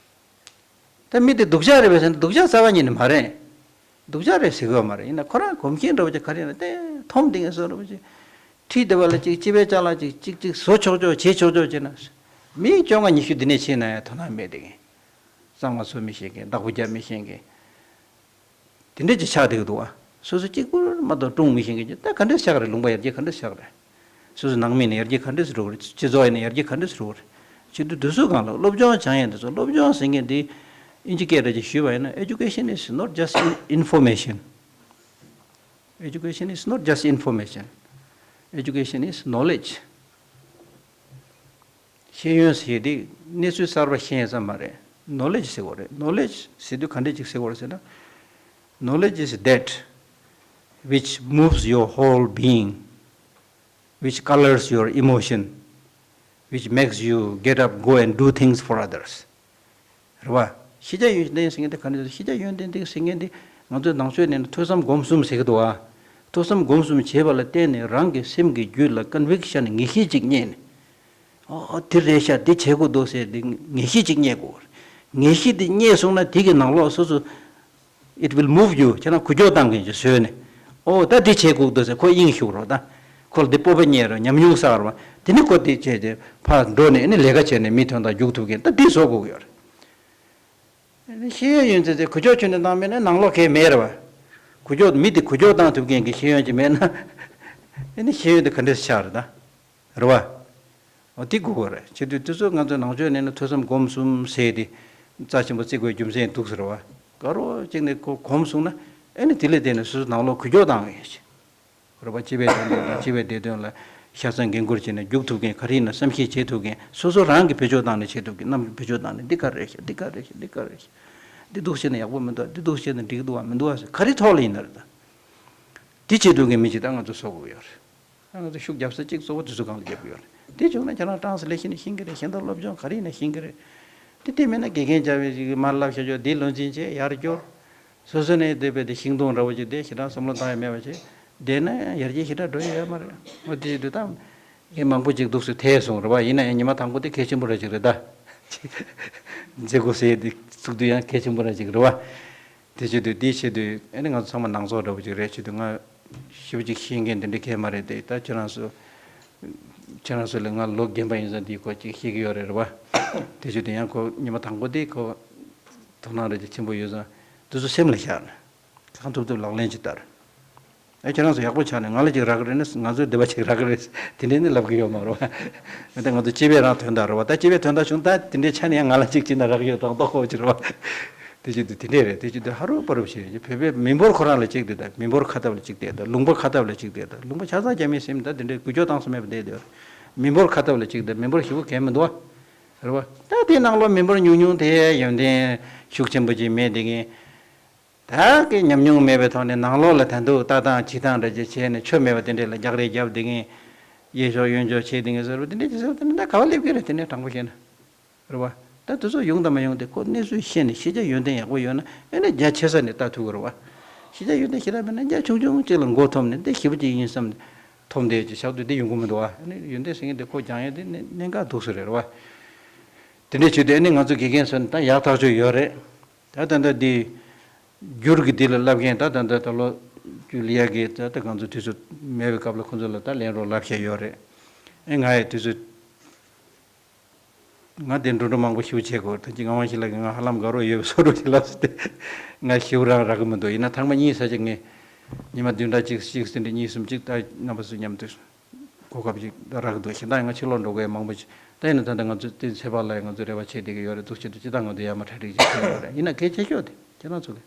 བྱེད། ད་མི་དེ་སྡུག་ཅག་རེད་པས་ཟེར་ན་སྡུག་ཅག་རྩ་བ་ཉིད་ནས་མ་རེད། སྡུག་ཅག་རེད་ཟེར་གི་ཡོད་མ་རེད། ཡིན་ན་ཁོ་རང་གོམས་གཤིས་འདྲ་བོ་ཅིག་ག་རེ་ཡིན་ན་དེ་འཐོམ་དེ་ངས་བཟོ་རོགས་བྱེད། ཁྲིད་དེ་བ་ལ་ཅིག་སྤྱི་པའི་ཅ་ལག་ཅིག་ཅིག་ཅིག་བཟོ་ཆོག་ཆོག་བྱེད་ཆོག་ཆོག་བྱེད་ན། མི་བཅོ་ལྔ་ཉི་ཤུ་འདི་ནས་ཕྱིན་ན་ཡང་དོ་སྣང་མེད་དེ་ངས། གཙང་མ་བཟོ་མི་ཤེས་མཁན། བདག་པོ་རྒྱབ་མི་ཤེས་མཁན། དེ་འདྲས་ཅིག་ཆགས་བསྡད་ཀྱི་འདུག་བ། སོ་སོ་གཅིག་པུར་མ་གཏོགས་སྲུང་མི་ཤེས་མཁན་ཅིག་ད་ག་འདྲས་ཆགས་རེད། ལུང་པ་ཡར་རྒྱས་ག་འདྲས་ཆགས་རེད། སོ་སོ་ནང་མི་ནས་ཡར་རྒྱས་ག་འདྲས་སུ་འགྲོ་གི་རེད། སྤྱི་ཚོགས་ཡིན་ན་ཡར་རྒྱས་ག་འདྲས་སུ་འགྲོ་གི་རེད། བྱེད་དུས་དུས་ཚོད་སྒང་ལ་སློབ་སྦྱོང་སྦྱང་ཡས་དེ་ཚོ་སློབ་སྦྱོང་ཟེར་མཁན་དེ་ཨིན་ཇི་སྐད་རེ་ཅིག་ཞུས་པ་ཡིན་ན། Education is not just information. Education is not just information. Education is knowledge. ཤེས་ཡོན་ཟེར་དེ་གནས་ཚུལ་གསར་པ་ཤེས་ཡས་ཙམ་མ་རེད། Knowledge ཟེར་དགོས་རེད། Knowledge ཟེར་དུས་ག་འདྲས་ཅིག་ཟེར་དགོས་རེད་ཟེར་ན། Knowledge is that which moves your whole being, which colors your emotion, which makes you get up, go and do things for others. རེད་བ། ཤེས་བྱ་ཡོན་ཏན་ཟེར་མཁན་དེ་ག་འདྲ་ཟེར། ཤེས་བྱ་ཡོན་ཏན་དེ་ཟེར་མཁན་དེ་ང་ཚོའི་ནང་ཆོས་ནས་ཐོས་བསམ་སྒོམ་གསུམ་ཟེར་གི་འདུག་ཨ། ཐོས་བསམ་སྒོམ་གསུམ་བྱས་པ་ལ་བརྟེན་ནས་རང་གི་སེམས་ཀྱི་རྒྱུད་ལ་ཀོན་ཝིག་ཤན་ངེས་ཤེས་ཅིག་རྙེད་ནས། ཨོ་དེ་རེད་ཤག་དེ་བྱེད་དགོས་འདུག་ཟེར་དེ་ངེས་ཤེས་ཅིག་རྙེད་དགོས། ངེས་ཤེས་དེ་རྙེད་སོང་ན་དེ་གི་ནང་ལོགས་སོ་སོ། It will move you. ཁྱེད་རང་འགུལ་སྐྱོད་བཏང་མཁན་ཅིག་བཟོས་ནས། ཨོ་ད་འདི་བྱེད་དགོས་འདུག་ཟེར་ཁོ་དབྱིངས་ཞུགས་རོགས་ད། ཁོ་ལ་འདི་སྤོབས་པ་རྙེད་རོགས། ཉམས་མྱོང་བསགས་རོགས། དེ་ནི་ཁོ་འདི་བྱས་ཏེ་ཕར་འགྲོ་ནས་ཨ་ནི་ལས་ཀ་བྱས་ནས་མི་དོན་དག་རྒྱུག་ཐུབ་མཁན་ད་འདི་བཟོ་དགོས་ཀྱི་ཡོད་རེད། ཨ་ནི་ཤེས་ཡོན་ཡོན་ཚད་དེ་འགུལ་སྐྱོད་ཁྱོན་ནས་བཏང་མེད་ན་ནང་ལོགས་གས་མེད་རེད་བ། འགུལ་སྐྱོད་མི་དེ་འགུལ་སྐྱོད་བཏང་ཐུབ་མཁན་གྱི་ཤེས་ཡོན་ཅིག་མེད་ན། ཨ་ནི་ཤེས་ཡོན་དེ་ག་འདྲས་ཆགས་རེད་ད། རེད་བ། འོ་དེ་དགོས་ཀྱི་རེད། བྱེད་དུས་དུས་ཚོད་ང་ཚོའི་ནང་ཆོས་ནས་ནི་ཐོས་བསམ་སྒོམ་གསུམ་ཟེར་དེ་རྩ་ཆེན་པོ་བརྩི་དགོས་རྒྱུ་མཚན་འདུག་ཟེར་བ། དགའ་རོགས་གཅིག་ནས་ཁོ་གོམས་སོང་ན་ཨེ་ནི་དེ་ལས་བརྟེན་ནས་སོ་སོ་ནང་ལོགས་འགུལ་སྐྱོད་བཏང་ཡོད་ཅིག་རེད་བ། སྤྱི་པའི་དོན་དུ་དང་སྤྱི་པའི་བདེ་དོན་ལ་ཤ་ཚ་འགན་འཁུར་བྱས་ནས་རྒྱུག་ཐུབ་མཁན། ག་རེ་ཡིན་ན་བསམ་ཤེས་བྱེད་ཐུབ་མཁན། སོ་སོ་རང་གིས་བེད་སྤྱོད་བཏང་ནས་བྱེད་ཐུབ་མཁན། རྣམས་ཀྱིས་བེད་སྤྱོད་བཏང་ནས་འདི་ག་རེད་ཤག་འདི་ག་རེད་ཤག་འདི་ག་རེད་ཤག་འདི་འདུག་བྱས་ན་ཡག་པོ་མི་འདུག་འདི་འདུག་བྱས་ན་འགྲིག་འདུག་བ་མི་འདུག་བ་ཟེར་ག་རེ་ཐོག་ལ་ཡིན་ན་རེད་ད། འདི་བྱེད་ཐུབ་མཁན་མི་གཅིག་ད་ང་ཚོ་བཟོ་དགོས་ཡོད་རེད། ང་ཚོ་ཤུགས་རྒྱབ་ས་གཅིག་གཙོ་བོ་དེ་ཚོ་སྒང་ལ་རྒྱབ་ཀྱི་ཡོད་རེད། དེ་བྱུང་ན་ཁྱེད་རང་ཊ་རན་སི་ལེ་ཤན་ཤེས་ཀྱི་རེད། གཞན་དག་སློབ་སྦྱོང་ག་རེ་ཡིན་ན་ཤེས་ཀྱི་རེད། དེ་དེ་མེད་ན་དགེ་རྒན་བྱ་བའི་ཅིག་མར་བསླབ་བྱ་ཆོག་འདི་བློན་ཆེན་བྱས་ཡར་སྐྱོར། སོ་སོ་ནས་བསྡད་པའི་དེ་ཤིང་སྡོང་འདྲ་བོ་ཅིག་བསྡད་ཞེ་དྲག་བསམ་བློ་བཏང་ཡ་མེད་པ་བྱས་བསྡད་ན་ཡར་རྒྱས་ཞེ་དྲག་འགྲོ་ཡ་ཡོད་མ་རེད། འོ་དེ་དུས་ད་ངས་མང་པོ་ཅིག་འདུག་སེ་ཐལ་སོང་རེད་བ། ཡིན་ན་ཡང་ཉི་མ་དང་པོ་དེ་གལ་ཆེན་པོ་ར་ཅིག་རེད་ད། མཛད་སྒོ་ཟེར་དེ་ཚུགས་དུས་ཡང་གལ་ཆེན་པོ་ར་ཅིག་རེད་བ། དེ་བྱེད་དུས་དེ་བྱེད་དུས་ཨ་ནི་ང་ཚོ་ཚང་མ་ནང་ཚོགས་འདྲ་བོ་ཅིག་རེད། བྱེད་དུས་ང་ཞེ་པོ་ཅིག་ཤེས་མཁན་དེ་འདྲ་གས་མ་རེད་དེ། ད་ཁྱེད་རང་ཚོ་ཁྱེད་རང་ཚོ་ལས་ང་ལོ་རྒན་པ་ཡིན་ཙང་དེའི་སྐོར་ཅིག་ཤེས་ཀྱི་ཡོད་རེད་རེད་བ། དེ་བྱེད་དུས་ཡང་ཁོ་ཉི་མ་དང་པོ་དེ་ཁོ་དོ་སྣང་རེ་ཅིག་ཆེན་པོ་ཡོད་ཙང་དེ་ཚོ་སེམས་ལ་བཞག་ནས་གང་ཐུབ་ཐུབ་ལག་ལེན་ཅིག་བསྟར། ཨེ་ཁྱེད་རང་ཚོ་ཡག་པོ་ཆགས་ནས་ང་ལ་ཅིག་རག་གི་རེད་ན་ང་ཚོའི་སྡེ་པ་ཅིག་རག་གི་རེད། དེ་འདྲས་ནི་ལབ་གི་ཡོད་མ་རེད་བ། ད་ང་ཚོ་སྤྱི་པའི་རང་དོན་དག་རེད་བ། ད་སྤྱི་པའི་དོན་དག་བྱུང་ད་དེ་འདྲས་ཆ་ནས་ཡང་ང་ལ་ཅིག་ཅིག་ན་རག་གི་ཡོད་དང་རྟོགས་པ་ཅིག་རེད་བ། དེ་བྱེད་དུས་དེ་འདྲས་རེད། དེ་བྱེད་དུས་ཧ་རུ་པ་རུ་བྱེད་བོད་པའི་མི་འབོར་ཁོ་རང་ལ་གཅིག་དེ་དང་མི་འབོར་ཁ་ཐབ་ལ་གཅིག་དེ་དང་ལུང་པ་ཁ་ཐབ་ལ་གཅིག་དེ་དང་ལུང་པ་ཆ་ཚང་རྒྱ་མིའི་སེམས་ད་དེ་འདྲས་འགུལ་སྐྱོད་བཏང་ས་མེད་པ་བསྡད་དེ་མི་འབོར་ཁ་ཐབ་ལ་གཅིག་དང་མི་འབོར་ཞེ་པོ་གས་མི་འདུག་བ། རེད་བ། ད་དེ་ནང་ལོགས་མི་འབོར་ཉུང་ཉུང་དེ་ཡོན་ཏན་ཤུགས་ཆེན་པོ་ཅིག་མེད་དེ་ངས། ད་གི་ཉམས་མྱོང་མེད་པའི་ཐོག་ནས་ནང་ལོགས་ལ་ད་དུང་ལྟ་སྟངས་བྱེད་སྟངས་འདྲ་ཅིག་བྱས་ནས་ཆོ་མེད་པ་དེ་འདྲས་ལ་རྒྱག་རེས་རྒྱབ་དེ་ངས་གཡས་ཕྱོགས་གཡོན་ཕྱོགས་བྱས་དེ་ངས་ཟེར་བ་དེ་འདྲས་ཅིག་ཟེར་བ་དེ་འདྲས་ད་ག་བ་སླེབས་ཀྱི་རེད། དེ་ནས་དྲང་པོ་བཤད་ན། རེད་བ། ད་དེ་ཚོ་ཡོང་དང་མ་ཡོང་དེ་ཁོ་གནས་ཚུལ་ཤེས་ནས་ཤེས་བྱ་ཡོན་ཏན་ཡག་པོ་ཡོད་ན་ཨེ་ནས་རྒྱ་ཆེ་ས་ནས་ལྟ་ཐུབ་ཀྱི་རེད་བ། ཤེས་བྱ་ཡོན་ཏན་ཞེ་དྲག་མེད་ན་རྒྱ་ཆུང་ཆུང་ཅིག་ལ་མགོ་འཐོམས་ནས་འདི་ཞེ་པོ་ཅིག་ཡིན་བསམ་ནས་འཐོམ་བསྡད་ཀྱི་ཞག་དུས་འདི་ཡོང་གི་མི་འདུག་བ། ཨེ་ནས་ཡོན་ཏན་ཟེར་མཁན་དེ་ཁོ་སྦྱང་ཡས་དེ་གནད་འགག་འདུག་ས་རེད་རེད་བ། དེ་འདྲས་བྱས་དུས་ཨེ་ནས་ང་ཚོ་དགེ་རྒན་ཚོ་ནི་ད་ཡག་ཐག་ཆོད་ཡོད་རེད། ད་ད་ལྟ་འདི་སྒྱུར་གྱི་འདི་ལ་བསླབ་མཁན་ད་ད་ལྟ་ད་ལོ་རྒྱུས་ལ་ཡ་གི་ད་ལྟ་ང་ཚོ་དུས་ཚོད་མེད་པའི་སྐབས་ལ་ཁོང་ཚོ་ལ་ད་ལན་རོགས་བསླབ་བྱས་ཡོད་རེད། ཨེ་ང་ཡི་དུས་ཚོད་ང་དེ་འགྲོ་འགྲོ་མང་པོ་ཞིག་བྱེད་དགོས་ད་ཅི་ངག་དབང་ཞིག་ལ་གི་ང་ཧ་ལམ་དགའ་རོགས་ཡོད་པའི་བཟོ་འདྲ་ཞིག་ལབ་སོང་སྟེ་ང་ཞེ་པོ་རང་རག་གི་མི་འདུག་ཡིན་ན་ཐེངས་མ་གཉིས་ས་ཆ་ངས་ཉི་མ་བདུན་ཕྲག་གཅིག་གཅིག་ཟིན་ཏེ་གཉིས་གསུམ་གཅིག་ད་རྣམ་པ་ཚོ་མཉམ་དུ། གོ་སྐབས་ཅིག་རག་གི་འདུག་གཞན་དག་ང་ཕྱིར་ལོག་འགྲོ་དགོས་མང་པོ་ཅིག་ད་ཡིན་ན་ད་ལྟ་ང་ཚོ་དེ་ཚེ་བར་ལ་ཡང་ང་ཚོ་རེ་བ་བྱེད་བསྡད་ཀྱི་ཡོད་རེད་འདུག་བྱེད་དུ་ཅི་ད་ང་ཚོ་ཡར་མར་གྲ་སྒྲིག་བྱེད་ཀྱི་ཡོད་རེད། ཡིན་ན་གལ་ཆེ་ཤོས་དེ་ཁྱེད་རང་ཚོ་གི་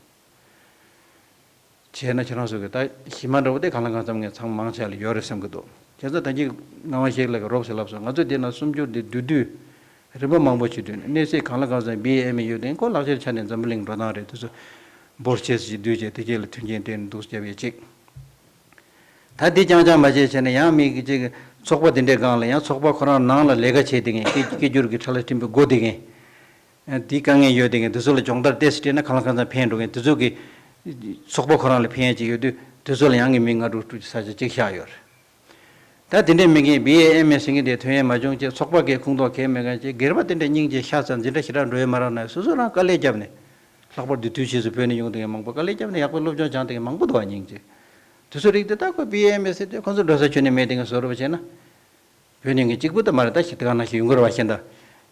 བྱས་ན་ཁྱེད་རང་ཚོ་གི་ད་གཞི་མ་འདྲ་བོ་དེ་གང་ལ་གང་འཚམ་ངས་ཚང་མ་མང་ཆེ་ལ་ཡོད་རེད་བསམ་གྱི་འདུག་བྱས་ཙང་ད་གིན་ངག་དབང་ཤེས་རིག་ལགས་ཀྱིས་རོབ་ཙམ་ལབ་སོང་། ང་ཚོ་འདི་ན་སུམ་སྒྱུར་འདི་བསྡུས་བསྡུས་ རིམ་པ་མང་པོ་ཞིག་བསྡུས་ནས། གནས་ཚད་གང་ལ་གང་འཚམ་བི་ཨེ་ཨེམ་ཨེ་ཡོད་དེ་ཁོ་ལག་ཁྱེར་ཆགས་ནས་འཛམ་བུ་གླིང་འགྲོ་སྟངས་རེད། དེ་ཚོ་འབོར་ཆེ་ཞིག་བསྡུས་བྱས་དེ་རྗེས་ལ་མཐུན་རྐྱེན་སྤྲད་ནས་འདུག་བྱས་པའི་གཅིག་ད་འདི་རྐྱང་རྐྱང་མ་བྱས་བྱས་ནས་ཡང་མི་གཅིག་ཚོགས་པ་དེ་འདྲའི་སྒང་ལ་ཡང་ཚོགས་པ་ཁོ་རང་ནང་ལ་ལས་ཀ་བྱེད་དེ་མཁན། སྐད་སྐད་སྒྱུར་གྱི་ཁྲ་ལ་ཕྲན་བུ་སྒོ་དེ་མཁན། དེའི་དཀའ་ངལ་ཡོད་དེ་མཁན་དེ་ཚོ་ལ་སྦྱོང་བརྡར་ཏོག་ཙམ་སྤྲད་ན་གང་ལ་གང་འཚམ་ཕན་འགྲོ་མཁན། དེ་ཚོ་གི་ཚོགས་པ་ཁོ་རང་ལ་ཕན་ཡས་ཅིག་ཡོད་དུས་དེ་ཚོ་ལ་ཡང་གི་མི་ལྔ་དྲུག་དྲུག་ཅིག་ས་ཆ་གཅིག་བཞག་ཡོད་རེད། ད་དེ་འདྲའི་མི་རྒན་བི་ཨེ་ཨེམ་ཨེ་ཟེར་མཁན་དེ་ཐོན་ཡས་མ་བྱུང་བྱས། ཚོགས་པ་གི་ཁུངས་གཏོགས་གལ་མེད་མཁན་ཅིག་སྒེར་པ་དེ་འདྲ་སྙིང་རྗེ་ཤ་ཚ་འཛིན་གྲྭ་ཞེ་དྲག་འགྲོ་ཡས་མ་རག་ན་སོ་སོ་རང་དཀའ་ལས་བརྒྱབ་ནས། ལྷག་པར་དུ་དུས་ཕྱིས་སུ་བོད་ནས་ཡོང་དེ་མཁན་མང་པོ་དཀའ་ལས་བརྒྱབ་ནས་ཡག་པོ་སློབ་སྦྱོང་སྦྱངས་དེ་མཁན་མང་པོ་འདུག་བ། སྙིང་རྗེ། དེ་ཚོ་རིགས་དེ་ད་ཁོ་བི་ཨེ་ཨེམ་ཨེ་ཟེར་དུས་ཁོ་ཚོ་འགྲོ་ས་ཁྱོན་ནས་མེད་དེ་མཁན་བཟོ་འདྲ་བྱས་ན། བོད་ནས་མཁན་གཅིག་པུ་ད་མ་རེད། ད་ཞིག་དེ་ག་ནང་བཞིན་ཡོང་གི་རེད་བ། ཤེས་ད་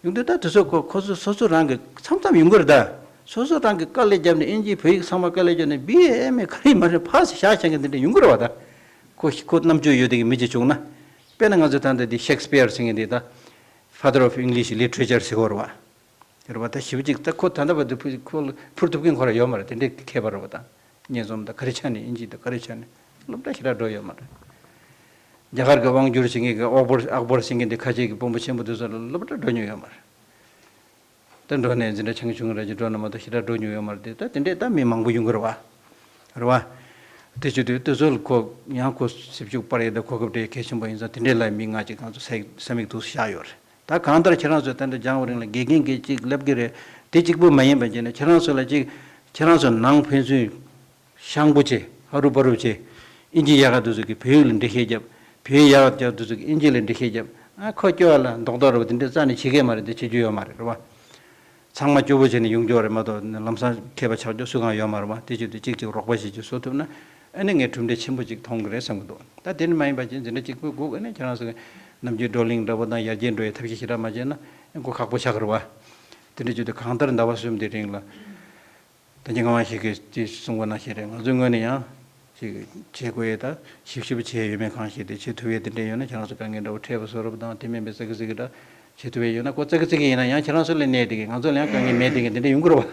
ཡོང་དུས་ད་དེ་ཚོ་ཁོ་ཁོ་ཚོ་སོ་སོ་རང་གི་མཚམས་མཚམས་ཡོང་གི་རེད། ད་སོ་སོ་རང་གི་དཀའ་ལས་བརྒྱབ་ནས་ཨིན་ཇིའི་བོད་ཡིག་ཚང་མ་དཀའ་ལས་བརྒྱབ་ནས་བི་ཨེ་ཨེམ་ཨེ་ག་རེ་ཡིན་མ་རེད་ཕར་བཞག་བཞག་མཁན་དེ་འདྲ་ཡོང་གི་རེད་བ། ད་ཁོ་ཁོ་རྣམ་དཔྱོད་ཡོད་དེ་གི་མི་ཅིག་བྱུང་ན། དཔེར་ན་ང་ཚོ་ད་ལྟ་འདི་ཤེག་སི་པི་ཡར་ཟེར་མཁན་འདི་ད་Father of English Literature ཟེར་གོ་རེད་བ། རེད་བ། ད་ཞེ་པོ་ཅིག་ད་ཁོ་ད་ལྟ་བར་དུ་ཕུ་ཁོ་ཕུར་ཐུབ་མཁན་ཁོ་རང་ཡོད་མ་རེད། དེ་འདྲའི་མཁས་པ་རེད་བ། ད་སྙན་རྩོམ་ད་ག་རེ་ཆ་ནས་ཨིན་ཇི་ད་ག་རེ་ཆ་ནས་སློབ་གྲྭ་ཞེ་དྲག་འགྲོ་ཡོད་མ་རེད། རྒྱ་གར་གྱི་དབང་སྒྱུར་བྱེད་མཁན་གྱི་ཨོག་བོར་ཨག་བོར་ཟེར་མཁན་དེ་ཁ་ཆེ་གི་དཔོན་པོ་ཆེན་པོ་དེ་ཚོ་ལ་སློབ་གྲྭ་འགྲོ་མྱོང་ཡོད་མ་རེད། ད་འགྲོ་ནས་འཛིན་གྲྭ་ཆུང་ཆུང་རེ་ཅིག་འགྲོ་ན་མ་གཏོགས་ཞེ་དྲག་འགྲོ་མྱོང་ཡོད་མ་རེད་དེ། ད་དེ་འདྲས་ད་མི་མང་པོ་ཡོང་གི་རེད་བ། རེད་བ། དེ་བྱེད་དུས་དེ་ཚོ་ལ་ཁོ་ཡང་ཁོ་ཟིབ་ཅུག་པར་ཡོད་ད་གོ་སྐབས་དེ་གལ་ཆེན་པོ་ཡིན་ཙང་དེ་འདྲས་ལ་མི་ང་ཅིག་གང་ཚོ་ས་ས་མིག་ཏུ་བཞག་ཡོད་རེད། ད་གང་ལྟར་ཁྱེད་རང་ཚོས་ད་ལྟ་སྦྱང་བ་རིང་ལ་དགེ་རྒན་གྱིས་ཅིག་ལབ་ཀྱི་རེད། དེ་གཅིག་པུ་མ་ཡིན་པ་བྱས་ན་ཁྱེད་རང་ཚོ་ལ་ཅིག་ཁྱེད་རང་ཚོ་ནང་ཕན་ཚུན་ཤང་པོ་བྱེད། ཧ་རུ་པ་རུ་བྱེད། ཨིན་ཇི་ཡག་ག་དེ་ཚོ་གིས་བོད་ཡིག་ལ་འགྲེལ་བཤད་རྒྱབ། བོད་ཡིག་ཡག་ག་རྒྱབ་དེ་ཚོ་གིས་ཨིན་ཇི་ལ་འགྲེལ་བཤད་རྒྱབ། ཨ་ཁོ་སྐྱོ་བ་ལ་མདོག་མདོག་རེད་བ། དེ་འདྲ་རྩ་ནས་བྱེད་མཁན་མ་རེད། དེ་བྱེད་རྒྱུ་ཡོད་མ་རེད། རེད་བ། ཚང་མ་སྐྱོ་བོ་བྱས་ནས་ཡོང་རྒྱུ་རེད་མ་གཏོགས་ལམ་སང་མཁས་པ་ཆགས་རྒྱུ་སུ་གང་ཡོད་མ་རེད་བ། དེ་བྱེད་དུས་གཅིག་གཅིག་རོགས་པ་བྱེད་རྒྱུ་བཟོ་ཐུབ་ན་ཨ་ནི་ངས་གྲུབ་འབྲས་ཆེན་པོ་ཅིག་མཐོང་གི་རེད་བསམ་གྱི་འདུག་ད་དེ་ནི་མ་ཡིན་པ་ཅིག་འཛིན་གྲྭ་གཅིག་པུའི་སྒུག་ཨ་ནི་ཁྱེད་རང་ཚོ་གི་ནམ་རྒྱུན་བགྲོ་གླེང་འདྲ་པོ་དང་ཡར་རྒྱས་འགྲོ་ཡའི་ཐབས་ཤེས་ཞེ་དྲག་མ་བྱས་ན་ཨ་ཁོ་ཁག་པོ་ཆགས་ཀྱི་རེད་བ། དེ་འདྲ་བྱེད་དུས་གང་ལྟར་ཟླ་བ་གསུམ་དེ་རིང་ལ། ད་ཉིན་ངོ་མ་ཞིག་གིས་ཅེས་གསུངས་པ་ནང་བཞིན་རེད། ང་ཚོའི་ངོས་ནས་ཡང་ཅིག་བྱེད་དགོས་ཡས་ད་ཞིབ་ཞིབ་བྱས་ཡོད་མེད་གང་ཞིག་དེ་བྱེད་ཐུབ་ཡས་དེ་འདྲ་ཡོད་ན་ཁྱེད་རང་ཚོ་དཀའ་ངལ་འདྲ་བོ་འཕྲད་པ་བཟོ་འདྲ་པོ་དང་དེ་མིན་པའི་ཙག་གི་ཙིག་གི་འདྲ་བྱེད་ཐུབ་ཡས་ཡོད་ན་ཁོ་ཙག་གི་ཙིག་གི་ཡིན་ན་ཡང་ཁྱེད་རང་ཚོ་ལ་གནས་དེ་གི་ང་ཚོ་ལ་ཡང་དཀའ་ངལ་མེད་དེ་གི་དེ་འདྲ་ཡོང་གི་རེད་བ།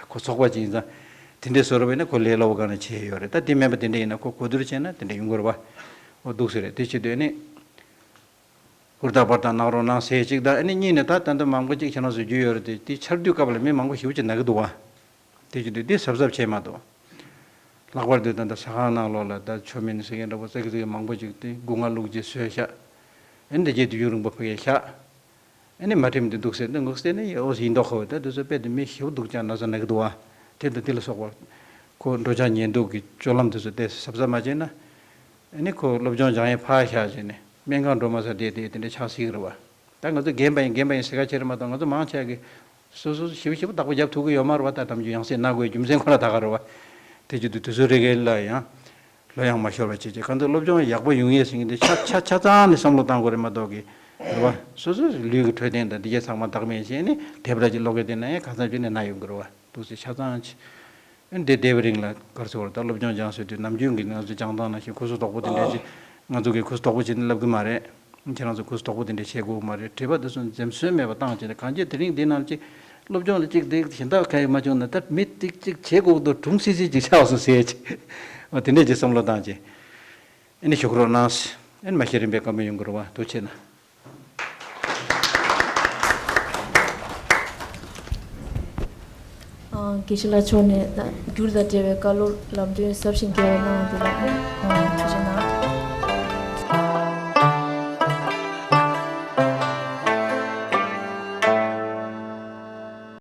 ཁོ་ཚོགས་པ་ཅིག་ཡིན་ཙང་དེ་འདྲ་བཟོ་འདྲ་པོ་ཡིན་ན་ཁོ་ལས་སླ་པོ་གང་ནས་བྱས་ཡོད་རེད། ད་དེ་མིན་པ་དེ་འདྲ་ཡིན་ན་ཁོ་གོ་བསྡུར་བྱས་ན་དེ་འདྲ་ཡོང་གི་རེད་བ། འོ་འདུག་སེ་རེད། དེ་བྱེད་དུས་ནི། ཧུར་ཐག་པར་ཐག་གནང་རོགས་གནང་ཟེར་གཅིག་དང་ཨ་ནི་གཉིས་ནས་ད་ད་ལྟ་མང་པོ་ཅིག་ཁྱེད་རང་ཚོ་རྒྱུས་ཡོད་རེད་དེ་དེ་ཆར་དུས་སྐབས་ལ་མི་མང་པོ་ཞེ་པོ་ཅིག་ན་གི་འདུག་བ། དེ་བྱེད་དུས་དེ་གཟབ་གཟབ་བྱས་མ་གཏོགས། ལྷག་པར་དུ་ད་ལྟ་ཟ་ཁང་ནང་ལོགས་ལ་ད་ཆོ་མིན་ཟེར་མཁན་འདྲ་པོ་ཙག་གི་ཙིག་གི་མང་པོ་ཅིག་དེ་སྒོ་ང་བླུགས་རྗེས་བཟོས་བཞག་ཨ་ནི་འདི་རྗེས་དུས་ཡུན་རིང་པོ་ཕ་གིར་བཞག་ཨ་ནི་མ་ཁྲིམས་དེ་འདུག་ཟེར་འདི་འགོག་སྟེ་ནི་ཡོ་ཡིན་མདོག་ཁ་བོ་ད་དེ་ཚོ་དཔེ་དེ་མི་ཞེ་པོ་འདུག་ཀྱང་ན་ཚ་ན་གི་འདུག་བ། དེ་དང་དེ་ལ་སོགས་པ་ཁོ་འགྲོ་འཆག་ཉལ་འདུག་གི་སྤྱོད་ལམ་དེ་ཚོ་དེ་གཟབ་གཟབ་མ་བྱས་ན། ཨ་ནི་ཁོ་སློབ་སྦྱོང་སྦྱང་ཡས་ཕར་བཞག་བྱས་ནས་སྨན་ཁང་འགྲོ་མ་ས་བསྡད་དེ་དེ་འདྲ་ཆགས་སྲིད་ཀྱི་རེད་བ། ད་ང་ཚོ་རྒན་པ་ཡིན་རྒན་པ་ཡིན་ཟེར་ཁ་ཆེ་རེད་མ་གཏོགས་ང་ཚོ་མང་ཆེ་གི་སོ་སོ་ཞིབ་ཞིབ་བདག་པོ་རྒྱབ་ཐུབ་ཀྱི་ཡོད་མ་རེད་བ། ད་དམ་རྒྱུ་ཡང་སེ་ན་དགོས་རྒྱུ་མཚན་ཁོ་ན་ད་ག་རེད་བ། དེ་བྱེད་དུས་དུས་ཚོད་རེ་གའི་ལ་ཡང་ལོ་ཡང་མ་ཤོར་བ་བྱེད་ཅེས་གང་ཚོད་སློབ་སྦྱོང་ཡག་པོ་ཡོང་ཡས་ཟེར་མཁན་དེ་ཆ་ཆ་ཆ་ཚང་ནས་བསམ་བློ་བཏང་དགོས་རེད་མ་གཏོགས་གི་རེད་བ། སོ་སོ་ལུས་ཀྱི་འཕྲོད་བསྟེན་དང་འདི་གས་ཚང་མ་བདག་མེད་བྱས་ནས་དེབ་ར་ཅིག་ཀློག་གི་བསྡད་ན་ཡང་གང་འཚམ་ཅིག་ནས་ན་ཡོང་གི་རེད་བ། འདུག་སེ་ཆ་ཚང་ཆེ། འདི་བསྡད་པའི་རིང་ལ་ག་རེ་ཟེར་བ་རེད། ད་སློབ་སྦྱོང་སྦྱང་ཟེར་དུས་ནམ་རྒྱུན་གྱི་ང་ཚོ་སྦྱང་སྟངས་ནང་བཞིན་ཁུ་སུ་དོག་པོ་དེ་འདྲ་ཞིག་ང་ཚོ་གིས་ཁུ་སུ་དོག་པོ་བྱས་ནས་ལབ་གི་མ་རེད། ཁྱེད་རང་ཚོ་ཁུ་སུ་དོག་པོ་དེ་འདྲ་བྱེད་དགོས་མ་རེད། བྲིས་པ་དེ་ཚོ་འཛེམ་ཟོན་མེད་པ་བཏང་བྱས་ནས་གང་ཅི་དེ་རིང་འདི་ནང་ཅིག་སློབ་སྦྱོང་ལ་ཅིག་འདི་གཞན་དག་ག་ཡེ་མ་བྱུང་ན་ད་མི་ཏིག་ཅིག་བྱེད་དགོས་འདུག་གྲུང་སི་སི་ཅིག་ཆགས་སོང་ཟེར་ཅིག་འོ་དེ་འདྲ་ཅིག་བསམ་བློ་བཏང་བྱས་ཨ་ནི་ཞུ་གི་རོགས་གནང་། ཨ་ནི་མ་གཞི་རིམ་པས་བཀའ་མོལ་ཡོང་གི་རེད་བ། ཐུགས་རྗེ་ཆེ་གནང་། ཨ། དགེ་བཤེས་ལགས་མཆོག་ནས་ད་འགྱུར་དང་འབྲེལ་བའི་བཀའ་སློབ་ལམ་སྟོན་ཟབ་ཞིང་རྒྱས་པ་གནང་བ་དེ་ལ་ཨ་ཐུགས་རྗེ་གནང་།